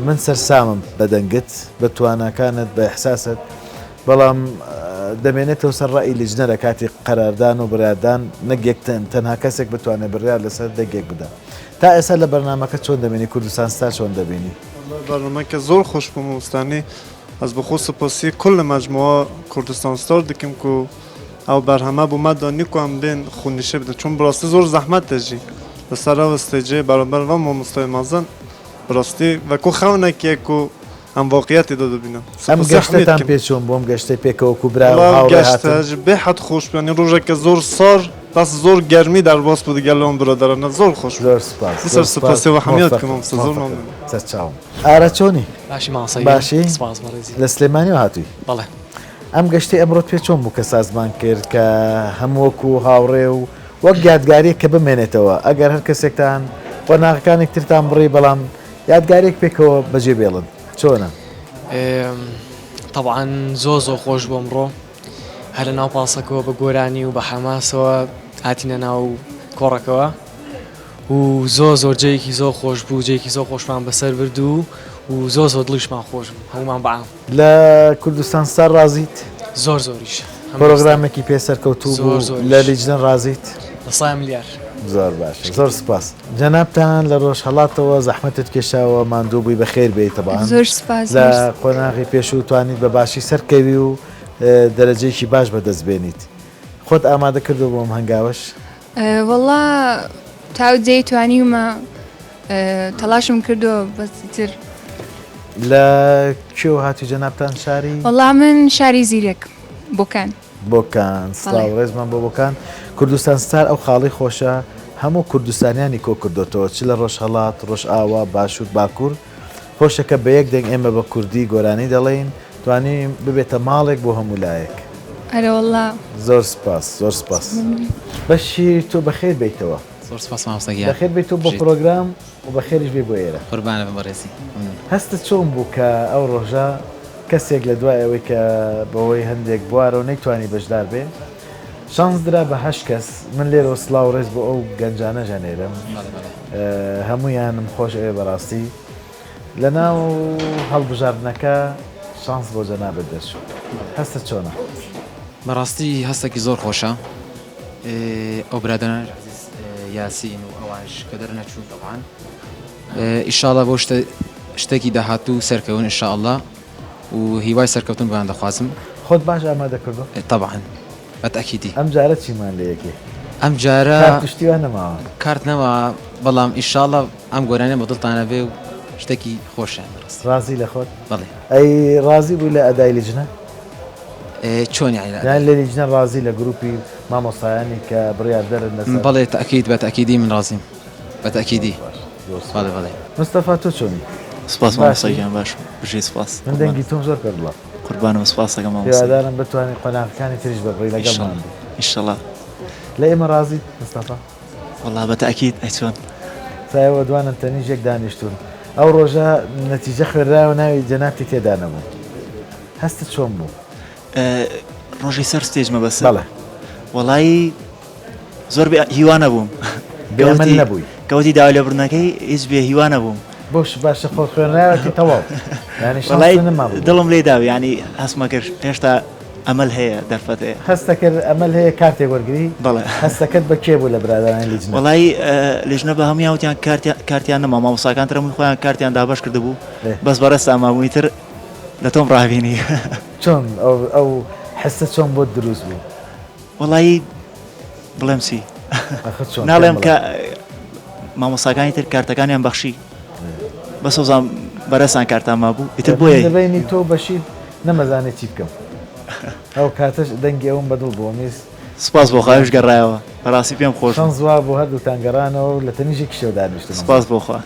من سەرسامم بە دەنگت، بە تواناکانت، بە ئیحساست. بەڵام دەمێنێتەوە سەر ڕەئی لیجنە لە کاتی قەراردان و بڕیاردان نەک یەک تەنها کەسێک بتوانێت بڕیار لەسەر دەنگێک بدا. تا ئێستا لە بەرنامەکە چۆن دەبینی کوردستان ستار چۆن دەبینی؟ وەڵا بەرنامەکە زۆر خۆش بوو مامۆستانی ئەز بخۆ سپاسی کل مەجموعە کوردستان ستار دکم کو ئەو بەرهەمە بۆ مە دانی کو ئەم بێن خۆ نیشێ بدەن چون بڕاستی زۆر زەحمەتە ژی لەسەر ئەو ستەیجێ بەرامبەر ڤە مامۆستای مەزن بڕاستی وەکو خەونەکیە کو ئەم واقعیەتی دا دەبینم. ئەم گەشتەتان پێ چۆن بوو؟ ئەم گەشتەی پێکەوە وەکوو برا و هاوڕێ هاتن؟ گەشتە بێ حەد خۆش بوو یانی ڕۆژەکە زۆر سار بەس زۆر گەرمی دەرباز بوو دگەل ئەم برادەرانە زۆر خۆش بوو. زۆر سوپاس زۆر زۆر سوپاس سوپاسی وە حەمیات مۆفەقی کەم مامۆستا زۆر مۆفەقی مەمنونم. سەرچاوم. ئارا چۆنی؟ باشی مامۆستا گیان باشی؟ سوپاس بەڕێزی. لە سلێمانیەوە هاتووی؟ بەڵێ. ئەم گەشتەی ئەمڕۆت پێ چۆن بوو کە سازمان کرد کە هەم وەکوو هاوڕێ و وەک یادگاریەک کە بمێنێتەوە ئەگەر هەر کەسێکتان قۆناغەکانێک ترتان بڕی بەڵام یادگاریەک پێکەوە بەجێ بێڵن چۆنە؟ تەبعەن زۆر زۆر خۆش بوو ئەمڕۆ هەر لە ناو پاسەکەوە بە گۆرانی و بە حەماسەوە هاتینە ناو کۆڕەکەوە و زۆر زۆر جێیەکی زۆر خۆش بوو جێیەکی زۆر خۆشمان بەسەر برد و و زۆر زۆر دڵیشمان خۆش بوو هەموومان بە عام. لە کوردستان ستار ڕازیت؟ زۆر زۆریش. پرۆگرامێکی پێ سەرکەوتوو بوو لە لیجنە ڕازیت؟ لە سای ملیار. زۆر باشە زۆر سپاس. جەنابتان لە ڕۆژهەڵاتەوە زەحمەتت کێشاوە ماندوو بووی بەخێر بێی تەبعەن زۆر سپاس لە قۆناغی پێشوو توانیت بە باشی سەرکەوی و دەرەجەیەکی باش بەدەست بێنیت خۆت ئامادە کردووە بۆ ئەم هەنگاوەش؟ وەڵا تا ئەو جێی توانیومە تەڵاشم کردووە بەس تر. لە کوێوە هاتووی جەنابتان شاری؟ وەڵا من شاری زیرەک بۆکان. بۆکان سڵاو ڕێزمان بۆ بۆکان. کوردستان ستار ئەو خاڵەی خۆشە هەموو کوردستانیانی کۆ کردۆتەوە چ لە ڕۆژهەڵات، ڕۆژئاوا، باشوور، باکوور خۆشە کە بە یەک دەنگ ئێمە بە کوردی گۆرانی دەڵێین توانی ببێتە ماڵێک بۆ هەموو لایەک. ئەرەوەڵا. زۆر سپاس زۆر سپاس. بەشیر تۆ بەخێر بێیتەوە. زۆر سپاس مامۆستا گیان. بەخێر بێیتەوە بۆ پرۆگرام و بەخێریش بێی بۆ ئێرە. قوربانت بم بەڕێزی. مەمنون. هەستت چۆن بوو کە ئەو ڕۆژە کەسێک لە دوای ئەوەی کە بەهۆی هەندێک بوارەوە نەیتوانی بەشدار بێ شانس درا بە هەشت کەس من لێرەوە سڵاو و ڕێز بۆ ئەو گەنجانەش ئەنێرم هەموویانم خۆش ئەوێ بەڕاستی لەناو هەڵبژاردنەکە شانس بۆ جەنابت دەرچوو هەستت چۆنە؟ بەڕاستی هەستێکی زۆر خۆشە ئەو برادەرانەش عەزیز یاسین و ئەوانش کە دەرنەچوون تەبعەن ئیشاڵا بۆ شتە شتێکی داهاتوو سەرکەون ئینشاڵا و هیوای سەرکەوتن بۆیان دەخوازم. خۆت باش ئامادە کردووە؟ تەبعەن بە تەئکیدی. ئەم جارە چیمان لێ یەکێ؟ ئەم جارە کارت و شتی وا نەماوە؟ کارت نەما بەڵام ئیشاڵا ئەم گۆرانیە بە دڵتانە بێ و شتێکی خۆشە بەڕاستی. ڕازی لە خۆت؟ بەڵێ. ئەی ڕازی بووی لە ئەدای لیجنە؟ چۆن یانی لە یانی لە لیجنە ڕازی لە گروپی مامۆستایانی کە بڕیاردەرن لەسەر؟ بەڵێ تەئکید بە تەئکیدی من ڕازیم بە تەئکیدی بەڵێ بەڵێ. مستەفا تۆ چۆنی؟ سپاس مامۆستا گیان باشم بژی سپاس. من دەنگی تۆم زۆر پێ دڵە. قوربانم سپاسەکەم مامۆستا. هیوادارم بتوانی قۆناغەکانی تریش ببڕی لەگەڵمان بی. ئیشەڵا. لە ئێمە ڕازیت مستەفا؟ وەڵا بە تەئکید ئەی چۆن. سایەوە دوانن تەنیش یەک دانیشتوون ئەو ڕۆژە نەتیجە خوێنرایەوە ناوی جەنابتی تێدا نەبوو هەستت چۆن بوو؟ ڕۆژی سەر stage مەبەست؟ بەڵێ. وەڵایی زۆر بێ هیوا نەبووم. بێ ئەمەل نەبووی؟ کەوتی داوای لێبوردنەکەی هیچ بێ هیوا نەبووم. بۆش باشە خۆ خوێنرایەوە تەواو یانی شانست نەمابوو. دڵم لێ داو یانی هەستمە کرد هێشتا ئەمەل هەیە دەرفەت هەیە. هەستەکرد ئەمەل هەیە کارتێک وەرگری؟ بەڵێ. هەستەکەت بە کێ بوو لە برادەرانی لیجنە؟ وەڵایی لیژنە بە هەموویان وتیان کارتیان نەما مامۆستاکان تر هەمووی خۆیان کارتیان دابەش کردبوو بەس بەڕێزتان مابوو ئیتر لە تۆم ڕابینی. چۆن ئەو حسە چۆن بۆت دروست بوو؟ وەڵایی بڵێم چی ناڵێم کە مامۆساکانی تر کارتەکانیان بەخشی بەس وەزان بەرەسان کارتان مابوو ئیتر بۆیە لەبینی تۆ بەشیر نەمەزانێ چی بکەم ئەو کاتەش دەنگی ئەوم بەدڵ بوو میز سپاس بۆ خواش گەڕایەوە بەڕاستی پێم خۆش شەنس وا بوو هەردووتان گەڕانەوە و لە تەنیشتی شەو دانیشتن سپاس بۆ خوا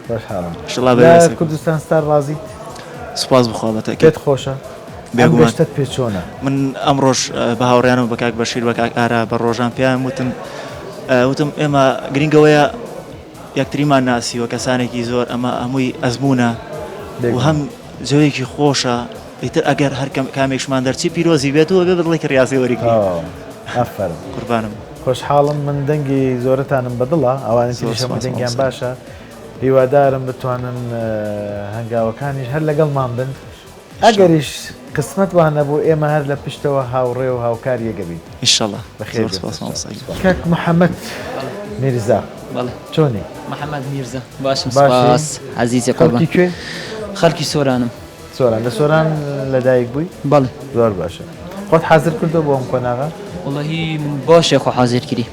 خۆشحاڵم ئیشەڵا لە کوردستان ستار ڕازیت سپاس بۆ خوا بەتەکید پێت خۆشە بێگومان گەشتەت پێ چۆنە؟ من ئەمڕۆش بە هاوڕێیانم بە کاک بەشیر بە کاک ئارا بە ڕۆژان پێیان وتم وتم ئێمە گرنگەوەیە یەکتریمان ناسیوە کەسانێکی زۆر ئەمە هەمووی ئەزمونە و هەم جەوێکی خۆشە ئیتر ئەگەر هەر کامێکشمان دەرچی پیرۆزی بێت و بێ بەدڵێکی ڕاضی وەریگری ئافەرم قوربانم خۆشحاڵم من دەنگی زۆرتانم بەدڵە ئەوانی تریش هەموو دەنگیان باشە هیوادارم بتوانن هەنگاوەکانیش هەر لەگەڵمان بن ئەگەریش قسمەت وا نەبوو ئێمە هەر لە پشتەوە هاوڕێ و هاوکار یەک ئەبین. ئیشەڵا. بەخێر زۆر بێن سوپاس سەرچاو. مامۆستا گیان. کاک محەمەد میرزا بەڵێ. چۆنی؟ محەمەد میرزا باشم باشی؟ سوپاس عەزیزی قوربان. خەڵکی کوێ؟ خەڵکی سۆرانم. سۆران لە سۆران لەدایک بووی؟ بەڵێ. زۆر باشە. خۆت حازر کردووە بۆ ئەم قۆناغە؟ وەڵاهی من باشە خۆ حازر کری.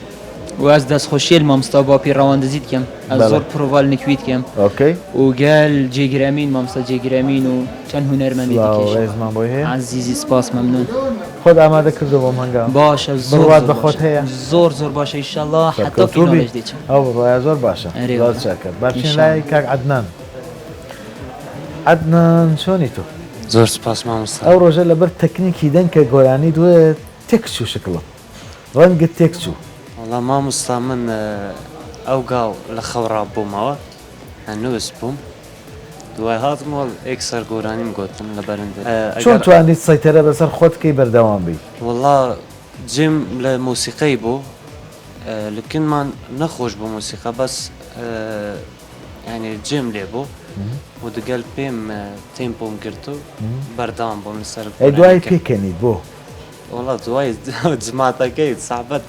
و ئەز دەستخۆشیە لە مامۆستا باپیر ڕەواندزی دکەم ئەز زۆر پرۆڤا لە نکوی دکەم okay و گەل جێگر ئەمین مامۆستا جێگر ئەمین و چەند هونەرمەندی سڵاو دیکەش ڕێزمان بۆی هەیە عەزیزی سپاس مەمنون. خۆت ئامادە کردووە بۆ ئەم هەنگاوە؟ باشە زۆر بڕوات زۆر بە خۆت باشە هەیە؟ زۆر زۆر باشە ئیشەڵا حەتا سەرکەوتوو بی فیناڵێش دێچم. ئەو بڕوایە زۆر باشە ئەرێ زۆر وەڵا چاکە با بچینە ئینشاڵا. لای کاک عەدنان عەدنان چۆنی تۆ؟ زۆر سپاس مامۆستا. ئەو ڕۆژە لەبەر تەکنیکی دەنگ کە گۆرانیت وت تێکچوو شکڵت. ڕەنگت تێک چوو. وەڵا مامۆستا من ئەو گاو لە خەو ڕاببوومەوە هەنووس بووم دوای هاتمەوە ئێکسەر گۆرانیم گۆتن لە بەرندە چۆن ئەگەر توانیت سەیتەرە بەسەر خۆت بکەی بەردەوام بی؟ وەڵا جێم لە مۆسیقەی بوو. لکنمان نەخۆش بوو مۆسیقا بەس یانی جێم لێ بوو و دگەل پێم تێمپۆم گرت و بەردەوام بووم لەسەر ئەی دوای پێکەنیت بۆ؟ وەڵا دوای جماتەکەی سەعبەت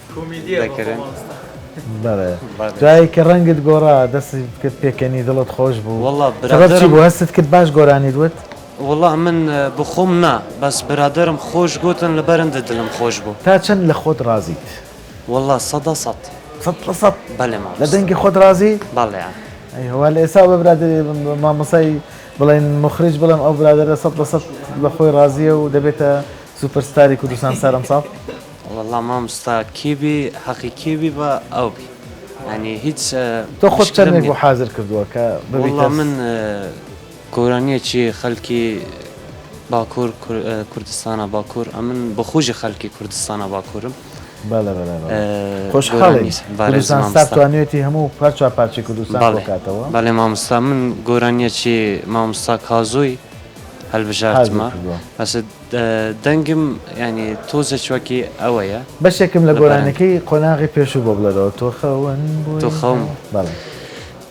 دەکردن. بەڵێ دوای کە ڕەنگت گۆڕا دەستت کرد پێکەنی دڵت خۆش بوو وەڵا سەبەب چی برادەرم بوو هەستت کرد باش گۆرانیت وت؟ وەڵا من بخۆم نا بەس برادەرم خۆش گۆتن لەبەرندە دلم خۆش بوو. تا چەند لە خۆت ڕازیت؟ وەڵا سەدا سەد. 100%؟ بەلێ مامۆستا. لە دەنگی خۆت ڕازی؟ بەڵێ. ئەی هەوا لە ئێستا بە برادەری مامۆستای بڵێن موخریج بڵێم ئەو برادەرە 100% لە خۆی ڕازیە و دەبێتە سوپەر ستاری کوردستان ستار ئەمساڵ؟ وەڵا مامۆستا کێ بی حەقی کێ بی با ئەو بی یانی هیچ تۆ خۆت مشکلەم چەندێک نیە. بۆ حازر کردووە کە ببیتە وەڵا من گۆرانیەکی خەلکی باکور کوردستانە باکور ئەمن بەخۆشی خەلکی کوردستانە باکورم. بەڵێ بەڵێ بەڵێ خۆشحاڵین کوردستان ستار توانیوێتی هەموو هەر چوار پارچەی کوردستان کۆکاتەوە. بەڵێ مامۆستا من گۆرانیەکی مامۆستا کازۆی هەلبژارتمە بەس دەنگم یانی تۆزێک وەکی ئەوەیە. بەشێکم لە گۆرانیەکەی قۆناغی پێشوو بۆ بڵێرەوە تۆ خەون بووی تۆ خەون بەڵێ.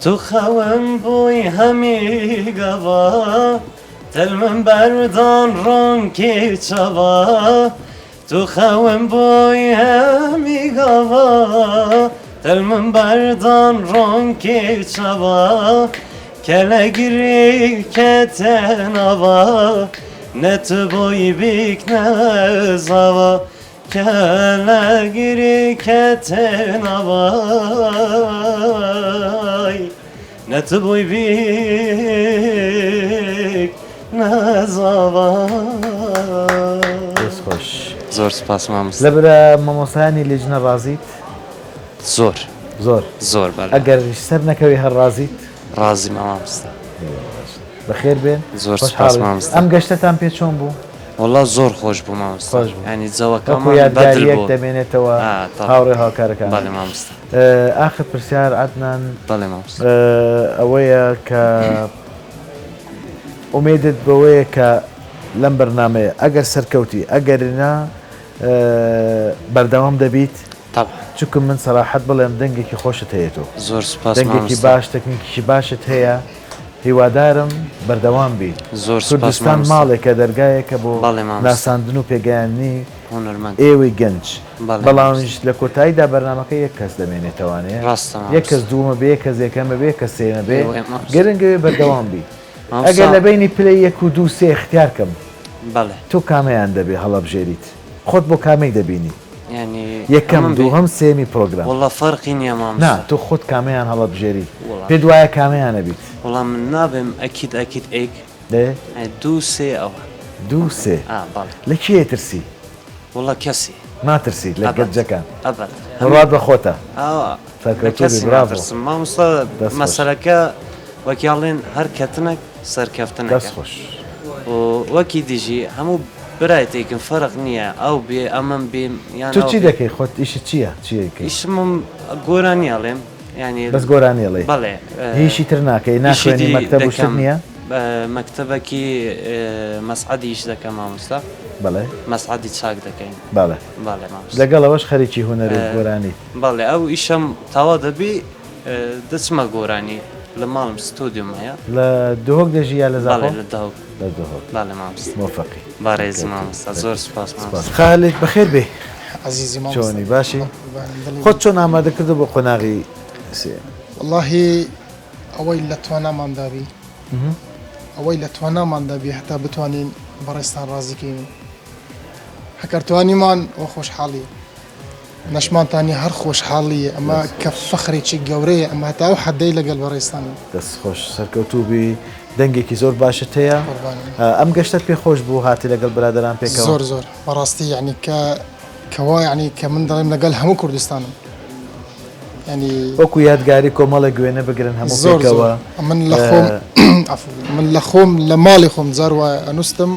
تۆ خەون بووی هەمی گەڤا دل من بەردان ڕۆنکی چەڤا تۆ خەون بووی هەمی گەڤا دل من بەردان ڕۆنکی چەڤا کەلەگری کەتە ناڤا نە تو بووی بیک نەزاڤا کەلەگری کەتە ناڤای نە تو بووی بیک نەزاڤا. دەست خۆش. زۆر سوپاس مامۆستا. لە برا مامۆستایانی لیژنە ڕازیت؟ زۆر. زۆر. زۆر بەلێ. ئەگەر سەر نەکەوی هەر ڕازیت؟ ڕازیمە مامۆستا. بەخێر بێن. زۆر سوپاس خۆشحاڵین. مامۆستا. ئەم گەشتەتان پێ چۆن بوو؟ وەڵا زۆر خۆش بوو مامۆستا. خۆش بوو. یانی وەکو جەوەکەمان بەدل یادگاریەک بوو. دەمێنێتەوە ئا تەبعەن. هاوڕێ هاوکارەکانت. بەڵێ مامۆستا. ئاخر پرسیار عەدنان. بەڵێ مامۆستا. ئەوەیە کە ئومێدت بەوەیە کە لەم بەرنامەیە ئەگەر سەرکەوتی ئەگەر نا بەردەوام دەبیت؟ تەبعەن. چونکە من سەراحەت بڵێم دەنگێکی خۆشت هەیە تۆ. زۆر سوپاس دەنگێکی مامۆستا. باش تەکنیکیکی باشت هەیە هیوادارم بەردەوام بیت. زۆر سوپاس کوردستان مامۆستا. ماڵێکە دەرگایەکە بۆ بەڵێ مامۆستا. ناساندن و پێگەیاندنی هونەرمەند. ئێوەی گەنج. بەڵێ بەڵامیش مامۆستا. لە کۆتاییدا بەرنامەکە یەک کەس دەمێنێتەوانێ ڕاستە یەک کەس مامۆستا. دووەمە بێ یەک کەس یەکەمە بێ یەک کەس سێیەمە بێ ئێوەیە مامۆستا. گرنگ ئەوێ بەردەوام بی. ئەگەر مامۆستا. لە بەینی پلەی یەک و دوو سێ اختیار کەم. بەڵێ. تۆ کامەیان دەبێ هەڵەبژێریت؟ خۆت بۆ کامەی دەبینی؟ یانی یەکەم ئەمن بێ دووهەم سێیەمی پرۆگرام. وەڵا فەرقی نیە نا مامۆستا. تۆ خۆت کامەیان هەڵەبژێری؟ وەڵا. پێت وایە کامەیان ئەبیت؟ وەڵا من نابێم ئەکید ئەکید ئێک. دەێ؟ ئەی دوو سێ ئەوە. دوو سێ. ئا بەڵێ. لە کێ ئەترسی؟ وەڵا کەسی. ناترسیت لە ئەبەد گەنجەکان؟ ئەبەد. بڕوات بە خۆتە؟ ئاوا. لە سەرکەوتوو بی کەسی براڤۆ. ناترسم مامۆستا دەست خۆش. مەسەلەکە وەکی ئەڵێن هەر کەتنەک سەرکەفتنەکە. دەست خۆش. و وەکی دیژی هەموو برایتێکن فەرق نییە ئەو بێ ئەمن بیم یان تۆ ئەو چی بێ. دەکەی خۆت ئیشت چییە چی ئەکەی؟ ئیشم گۆرانی ئەڵێم یانی بەس گۆرانی ئەڵێی بەڵێ هیچی تر ناکەی ئیشی ناخوێنی دی مەکتەب و شتت دەکەم نییە؟ مەکتەبەکی مەسعەدی ئیش دەکەم مامۆستا بەڵێ مەسعەدی چاک دەکەین بەڵێ بەڵێ مامۆستا لەگەڵ ئەوەش خەریکی هونەر و گۆرانیت؟ بەڵێ ئەو ئیشەم تەوا دەبی دەچمە گۆرانی لە ماڵم ستۆدیۆم هەیە. لە دهۆک دەژی یا لە زاخۆ؟ بەڵێ لە دهۆک. لە دهۆک. بەڵێ مامۆستا. مۆفەقی. بەڕێزی مامۆستا زۆر سوپاس مامۆستا. خالید بەخێر بێی. عەزیزی مامۆستا. چۆنی باشی؟ خۆت چۆن ئامادە کردووە بۆ قۆناغی سێیەم؟ وەڵاهی ئەوەی لە تواناماندا بی ئەوەی لە تواناماندا بی هەتا بتوانین بەڕێزتان ڕازی کەین و هەکەر توانیمان وە خۆشحاڵی نەشمانتانی هەر خۆشحاڵیە ئەمە کە فەخرێکی گەورەیە ئەمە هەتا ئەو حەدەی لەگەڵ بەڕێزتانین. دەست خۆش سەرکەوتوو بی دەنگێکی زۆر باشت هەیە قوربانی. ئەم گەشتەت پێ خۆش بوو هاتی لەگەڵ برادەران پێکەوە؟ زۆر زۆر بەڕاستی یانی کە کەوا یانی کە من دەڵێم لەگەڵ هەموو کوردستانم یانی وەکو یادگاری کۆمەڵێک وێنە بگرن هەموو زۆر پێکەوە زۆر من لە خۆم عەفو من لە خۆم لە ماڵی خۆم جار وایە ئەنووستم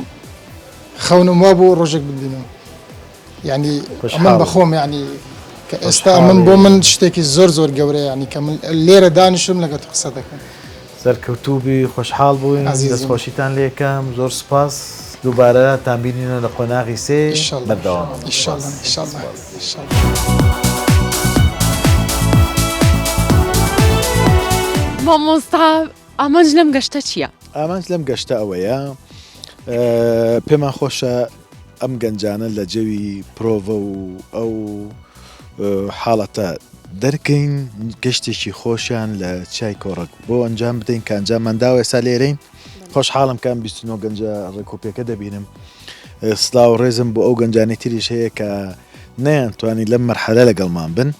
خەونم وابوو ڕۆژێک بتبینم. یعنی من بەخۆم یعنی کە ئێستا من بۆ من شتێکی زۆر زۆر گەورەیە یعنی کە من لێرە دانیشم لەگەڵ قسە دەکەم. سەرکەوتوو بی خۆشحاڵ بووین دەستخۆشیتان لێکەم زۆر سوپاس دووبارە تانبینینەوە لە قۆناغی سێ بەردەوام بن. ئیشەڵا ئیشەڵا ئیشەڵا. مامۆستا ئامانج لەم گەشتە چییە؟ ئامانج لەم گەشتە ئەوەیە پێمان خۆشە ئەم گەنجانە لە جەوی پرۆڤە و ئەو حاڵەتە دەرکەین گەشتێکی خۆشیان لە چای کۆڕک بۆ ئەنجام بدەین کە ئەنجاممان داوە ئێستا لێرەین خۆشحاڵم کە ئەم 29 گەنجە ڕێکۆپێکە دەبینم سلااو ڕێزم بۆ ئەو گەنجانی تریش هەیە کە نەیانتوانی لەم مەرحەلە لەگەڵمان بن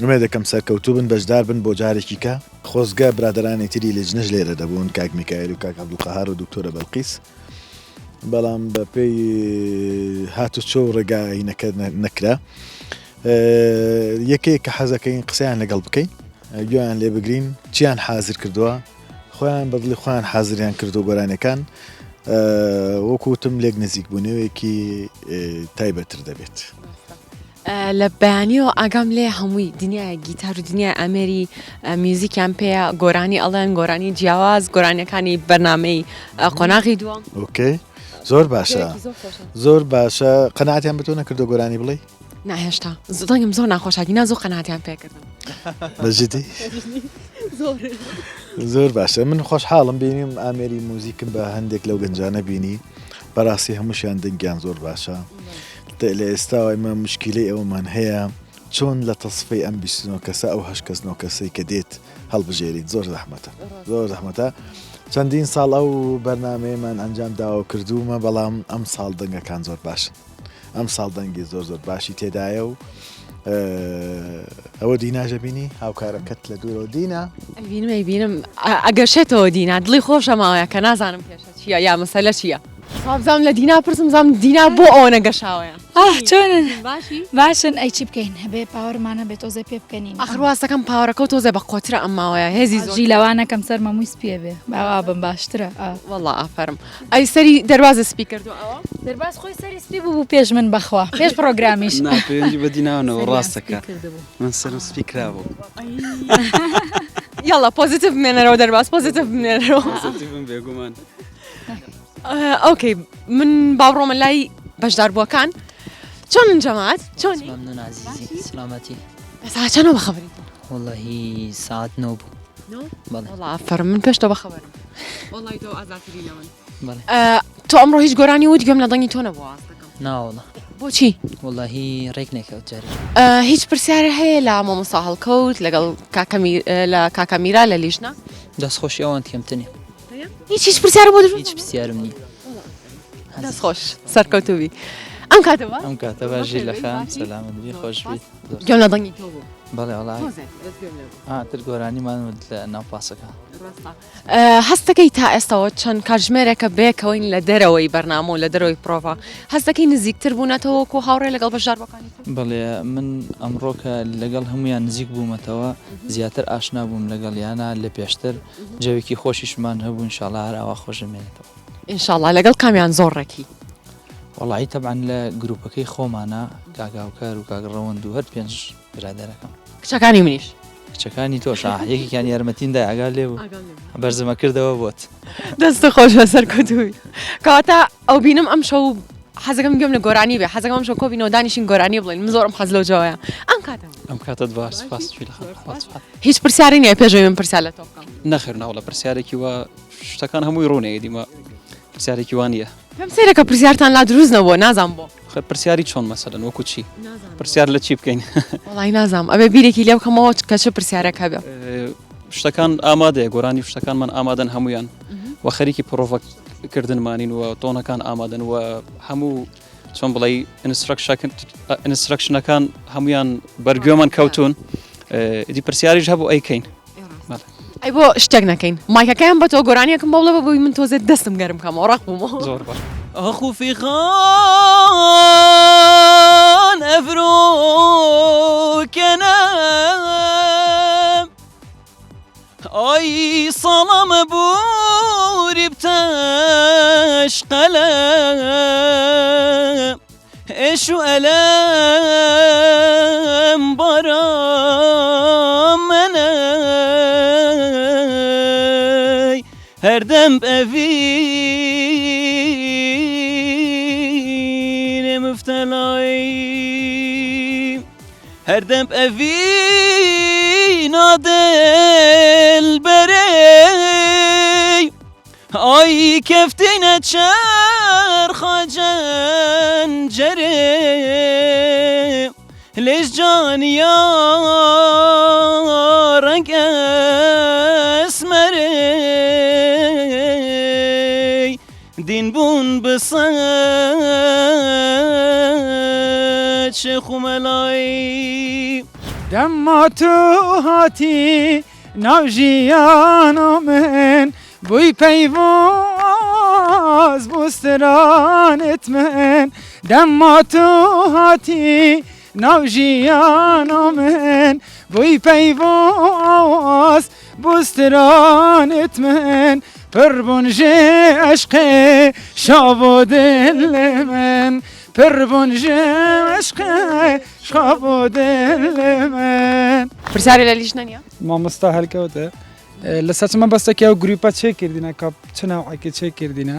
ئومێد دەکەم سەرکەوتوو بن بەشدار بن بۆ جارێکی کە. خۆزگە برادەرانی تری لیجنەش لێرە دەبوون کاک میکایل و کاک عەبدولقەهار و دکتۆرە بەلقیس بەڵام بە پێی هاتوچۆ و ڕێگا هینەکە نەکرا یەکەیەک کە حەزەکەین قسەیان لەگەڵ بکەین گوێیان لێ بگرین چیان حازر کردووە خۆیان بەدڵی خۆیان حازریان کردو گۆرانەکان وەکوتم لێک نزیک بوونەوەیەکی تایبەتر دەبێت. لە بەیانیەوە ئاگام لێیە هەمووی دنیایە گیتار و دنیای ئامێری میوزیکیان پێیە گۆرانی ئەڵێن گۆرانی جیاواز گۆرانیەکانی بەرنامەی قۆناغی دووەم. ئۆکەی زۆر باشە زۆر باشە قەناعەتیان بە تۆ نەکردو گۆرانی بڵێی؟ نا هێشتا دەنگم زۆر ناخۆشە گینا زۆر قەناعەتیان پێ کردم. بە جدی؟ زۆر زۆر باشە من خۆشحاڵم بینیم ئامێری موزیکم بە هەندێک لەو گەنجانە بینی بەڕاستی هەمووشیان دەنگیان زۆر باشە لە ئێستاوە ئێمە مشکیلەی ئەوەمان هەیە چۆن لە تەسفەی ئەم 29 کەسە ئەو هەشت کەس نۆ کەسەی کە دێت هەڵبژێریت زۆر زەحمەتە زۆر زەحمەتە چەندین ساڵ ئەو بەرنمەیەمان ئەنجام داوە کردوومە بەڵام ئەم ساڵ دەنگەکان زۆر باشن ئەم ساڵ دەنگی زۆر زۆر باشی تێدایە و ئەوە دیناژە بینی هاوکارەکەت لە دوورەوە دینا ئەیبینم ئەیبینم ئەگەشێتەوە دینا دڵی خۆشە ماوەیە کە نازانم کێشە چییە یا مەسەلە چییە وابزانم لە دینا پرسم زانم دینا بۆ ئەوەنە گەشاوەیە. ئاه چۆنن باشی باشن ئەی چی بکەین هەبێ پاوەرمان هەبێ تۆزێ پێ بکەنین. ئاخر واستەکەم پاوەرەکەو تۆزێ بە قۆترە ئەم ماوەیە هێزی زۆر ژی لەوانەکەم سەرمە مووی سپیە بێ با وا بم باشترە ئا. وەڵا ئافەرم ئەی سەری دەربازە سپی کردوە ئەوە؟ دەرباز خۆی سەری سپی بوو بوو پێش من بەخوا پێش پڕۆگرامیش. نا پەیوەندی بە دیناوەنەوە ڕاستەکە من سەرم سپی کرابوو. یاڵا پۆزیتیڤ بمێنەرەوە دەرباز پۆزیتیڤ بمێنەرەوە. پۆزیتیڤم بێگومان. ئۆکەی من با بڕۆمە لای بەشداربووەکان چۆنن جەماعەت چۆنی مەمنون عزیزی سلامەتی ساعت چەنەوە بەخەبەری وەڵڵاهی ساعت نۆ بوو بەڵێ وەڵا ئافەرم من پێش تۆ بەخەبەرم وەڵی تۆ ئازاتری لە من بەڵێ تۆ ئەمڕۆ هیچ گۆرانی وت گوێم لە دەنگی تۆ نەبوو ئاستەکەم ناوەڵا بۆچی وەڵڵاهی ڕێک نەکەوت جارێ هیچ پرسیارە هەیە لە مامۆستا هەڵکەوت لەگەڵ کاکە لە کاکە میرا لە لیژنە دەستخۆشی ئەوان کەمتنی هیچ هیچ پرسیارم بۆ دروست هیچ پرسیارم نییە دەست خۆش سەرکەوتوو بی ئەم کاتە باش ئەم کاتە باش ژیر لە خان سەلامەت بی خۆش بیت گوێم لە دەنگی تۆ بوو بەڵێ وەڵا تۆزێک بەس گوێم لێ بوو ئا تر گۆرانیمان وت لە ناو پاسەکە ڕاستە هەستەکەی تا ئێستاوە چەند کاتژمێرێکە بەیەکەوەین لە دەرەوەی بەرنامە و لە دەرەوەی پرۆڤە هەستەکەی نزیکتر بوونەتەوە وەکو هاوڕێ لەگەڵ بەشداربووەکانی تر؟ بەڵێ من ئەمڕۆ کە لەگەڵ هەموویان نزیک بوومەتەوە زیاتر ئاشنا بووم لەگەڵیانا لە پێشتر جەوێکی خۆشیشمان هەبوو ئینشاڵا هەر ئاوا خۆش دەمێنێتەوە. ئینشاڵا لەگەڵ کامیان زۆر ڕێکی؟ وەڵایی تەبعەن لە گروپەکەی خۆمانا کاک هاوکار و کاک ڕەوەند و هەر پێنج برادەرەکەم. کچەکانی منیش. کچەکانی تۆش ئاه یەکێکیان یارمەتیم دای ئاگات لێ بوو بەرزمە کردەوە بۆت. دەست خۆش بە سەرکەوتووبی. کەواتە ئەو بینم ئەم شەو حەزەکەم گوێم لە گۆرانی بێ حەزەکەم ئەم شەو کۆبینەوە دانیشین گۆرانی بڵێن من زۆرم حەز لەو جەوەیە ئەم کاتە ئەم کاتەت باش سپاس چوی لە خان هیچ پرسیاری نییە پێش ئەوەی من پرسیار لە تۆ بکەم نەخێر ناوڵە پرسیارێکی وا شتەکان هەمووی ڕوونە ئیدی مە پرسیارێکی وا نییە پێم سەیرە کە پرسیارتان لا دروست نەبووە نازانم بۆ. خێر پرسیاری چۆن مەسەلەن وەکو چی؟ پرسیار لە چی بکەین؟ وەڵی نازانم ئەبێ بیرێکی لێ بکەمەوە کە چ پرسیارێک هەبێ. شتەکان ئامادەیە گۆرانی شتەکانمان ئامادەن هەمویان و خەریکی پرۆڤە کردنمانین و تۆنەکان ئامادەن و هەموو چۆن بڵێ instruction ەکان هەمویان بەرگوێمان کەوتون ئیدی پرسیاریش هەبوو ئەیکەین. ئەی بۆ شتێک نەکەین مایکەکەیان بە تۆ گۆرانیەکم بۆ بڵێ بۆی من تۆزێ دەستم گەرم کەمەوە ڕق بوومەوە. زۆر باش. ئاخ و فیغان ئەڤرۆ کەنەم ئای ساڵم بوری بتەش قەلەم ئێش و ئەلەم بارام منەی هەردەم ئەڤینێ مفتەلای هەردەم ئەڤینا. دلبەرێ ئای کەفتینە چەرخا جەنجەرێ لێش جانیا ڕەنگ ئەسمەرێ دین بوون بسە شێخ و مەلای. دەمما تو هاتی ناو ژیانا من بووی پەیڤاز بۆ سترانت من دەمما تو هاتی ناو ژیانا من بووی پەیڤاز بۆ سترانت من پڕ بوون ژێ عشقێ شاو و دل من پڕ بوون ژێ عشقێ شاو و دل من. پرسیارێ لە لیژنە نییە؟ مامۆستا هەلکەوتە لەسەر چ مەبەستێکی ئەو گروپە چێ کردینە کە چ نەوعێکی چێ کردینە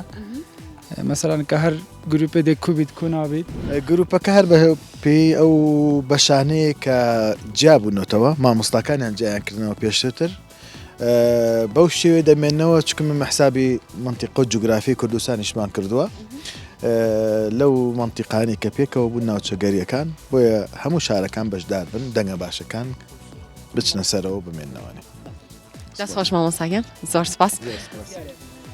مەسەلەن کە هەر گروپێ دێ کو بیت کو نابیت؟ گروپەکە هەر بە پێی ئەو بەشانەیە کە جیا بوونەتەوە مامۆستاکانیان جیایان کردنەوە پێشتر بەو شێوەیە دەمێنەوە چونکە من حسابی مەنتیقە و جوگرافی کوردستانیشمان کردووە لەو مەنتیقانی کە پێکەوە بوون ناوچەگەریەکان بۆیە هەموو شارەکان بەشدار بن دەنگە باشەکان بچنە سەرەوە بمێننەوەێ. دەست خۆش مامۆستا گیان زۆر سپاس.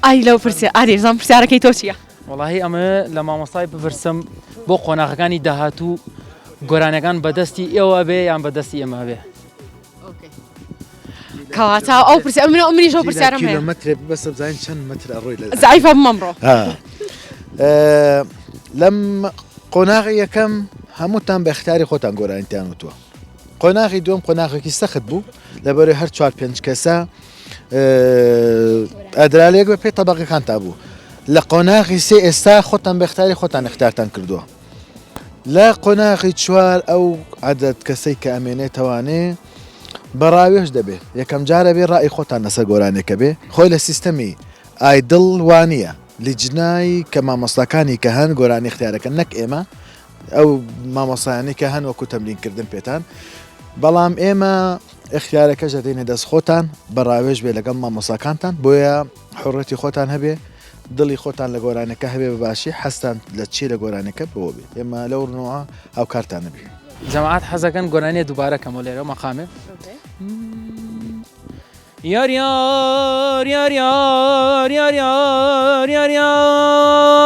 ئای لەو پرسیار ئاری زان پرسیارەکەی تۆ چییە؟ وەڵاهی ئەمە لە مامۆستای بپرسم بۆ قۆناغەکانی داهاتوو گۆرانەکان بەدەستی ئێوە بێ یان بەدەستی ئێمە بێ؟ کەواتە ئەو پرسیار من منیش ئەو پرسیارم هەیە کیلۆمەترێ بەسە بزانین چەند مەتر ئەڕۆی لە زەعیفە بم ئەمڕۆ لەم قۆناغی یەکەم هەمووتان بە اختیاری خۆتان گۆرانیتان وتووە قۆناغی دووەم قۆناغێکی سەخت بوو لەبەرەی هەر چوار پێنج کەسە ئەدرالێک بە پێی تەبەقەکان تا بوو لە قۆناغی سێ ئێستا خۆتان بەختاری خۆتان اختارتان کردووە لە قۆناغی چوار ئەو عدد کەسەی کە ئەمێنێتەوانێ بەڕاوێش دەبێ یەکەم جارە بێ ڕای خۆتان لەسەر گۆرانێکە بێ خۆی لە سیستەمی ئایدڵ وانە لیجنای کە مامۆستاکانی کە هەن گۆرانی اختیارەکەن نەک ئێمە ئەو مامۆستایانەی کە هەن وەکو تەمرین کردن پێتان بەڵام ئێمە ئیختیارەکەش دەدەینە دەست خۆتان بە ڕاوێژ بێ لەگەڵ مامۆستاکانتان بۆیە حڕەتی خۆتان هەبێ دڵی خۆتان لە گۆرانەکە هەبێ بە باشی حەستان لە چی لە گۆرانەکە بەوە بێ ئێمە لەو ڕنەوە هاوکارتان نەبێ. جەماعەت حەزەکەن گۆرانیە دووبارە کەمەوە لێرە مەقامێ. یار یار یار یار یار یار یار یار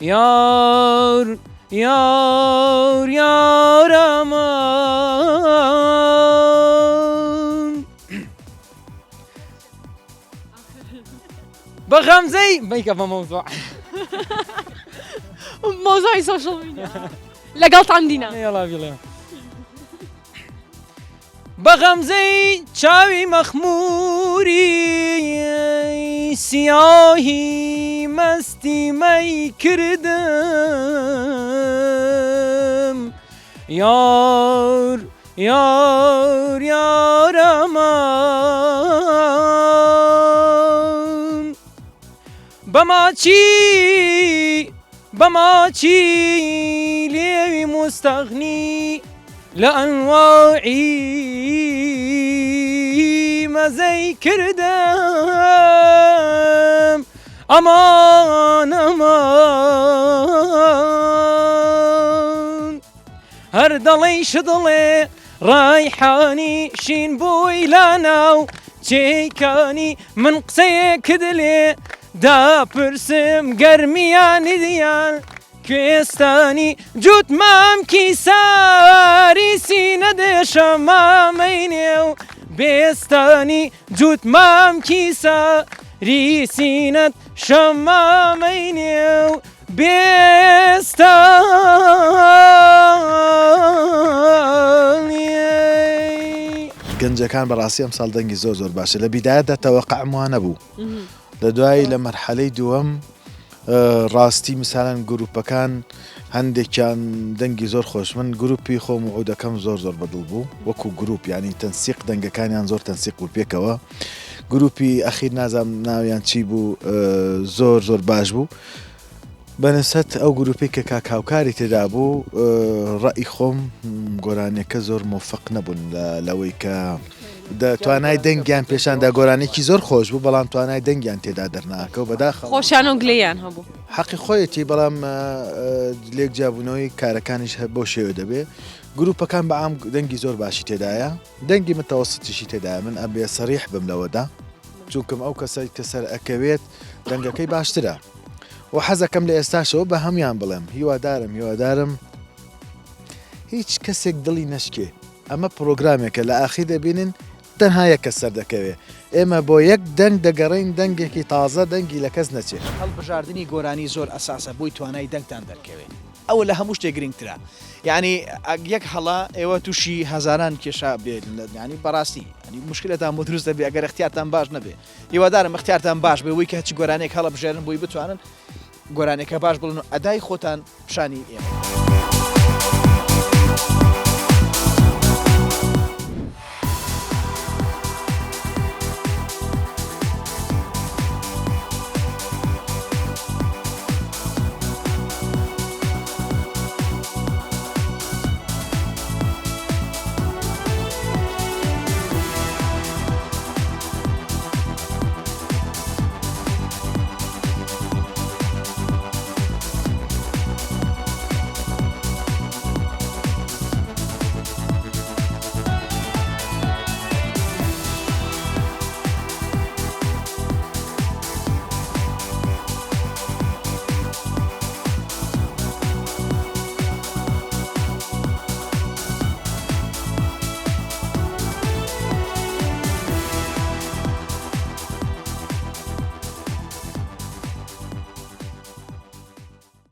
یار یار یار یار ئەمان. بە غەمزەی مەیکە بە مەوزوع. مەوزوعی سۆشڵ میدیا لەگەڵتان دینا. یەڵا بیڵێ. بە غەمزەی چاوی مەخموری سیاهی مەستی مەی کردم یار یار یار ئەمان بە ماچی بە ماچی لێوی موستەغنی لە ئەنواعی مەزەی کردم ئەمان ئەمان هەر دەڵێی شدڵێ ڕایحانی شین بووی لاناو چێکانی من قسەیەکت لێ داپرسم گەرمیانی دیان کوێستانی جووت مامکی ساری سینە دێشە مامەی نێو بێستانی جووت مامکی ساری سینەت شەمامەی نێو بێستانی. گەنجەکان بەڕاستی ئەمساڵ دەنگی زۆر زۆر باشە لە بیدایەتدا تەوەقعم وا نەبوو لە دوایی لە مەرحەلەی دووەم ڕاستی مثالەن گروپەکان هەندێکیان دەنگی زۆر خۆش من گروپی خۆم و عودەکەم زۆر زۆر بەدڵ بوو وەکو گروپ ینی تەنسیق دەنگەکانیان زۆر تەنسیق بوو پێکەوە. گروپی ئەخیر نازانم ناویان چی بوو زۆر زۆر باش بوو بەنسەت ئەو گروپی کە کاک هاوکاری تێدا بوو ڕئی خۆم گۆرانیەکە زۆر مۆفق نەبوون لەوەی کە توانای دەنگیان پێشاندا گۆرانێکی زۆر خۆش بوو بەڵام توانای دەنگیان تێدا دەرناکە و بەداخەوە خۆشیان و گلەیان هەبوو. حەقی خۆیەتی بەڵام لێک جیابوونەوەی کارەکانیش هەر بەو شێوە دەبێ گروپەکان بە عام دەنگی زۆر باشی تێدایە دەنگی متەوەسەتیشی تێدایە من ئەبێ سەریح بم لەوەدا چونکم ئەو کەسەی کە سەر ئەکەوێت دەنگەکەی باشترە و حەزەکەم لە ئێستاشەوە بە هەموان بڵێم هیوادارم هیوادارم هیچ کەسێک دڵی نەشکێ ئەمە پرۆگرامێکە لە ئاخیر دەبینن تەنها یەک کەس سەردەکەوێ ئێمە بۆ یەک دەنگ دەگەڕێین دەنگێکی تازە دەنگی لە کەس نەچێ. هەڵبژاردنی گۆرانی زۆر ئەساسە بۆی توانای دەنگتان دەرکەوێ ئەوە لە هەموو شتێک گرنگترە یانی یەک هەڵە ئێوە تووشی هەزاران کێشە بێ یانی بەڕاستی یانی مشکلەتان بۆ دروست دەبێ ئەگەر اختیارتان باش نەبێ هیوادارم اختیارتان باش بێ وی کە هەچ گۆرانێک هەڵەبژێرن بۆی بتوانن گۆرانێکە باش بڵن و ئەدای خۆتان پیشانی ئێمە.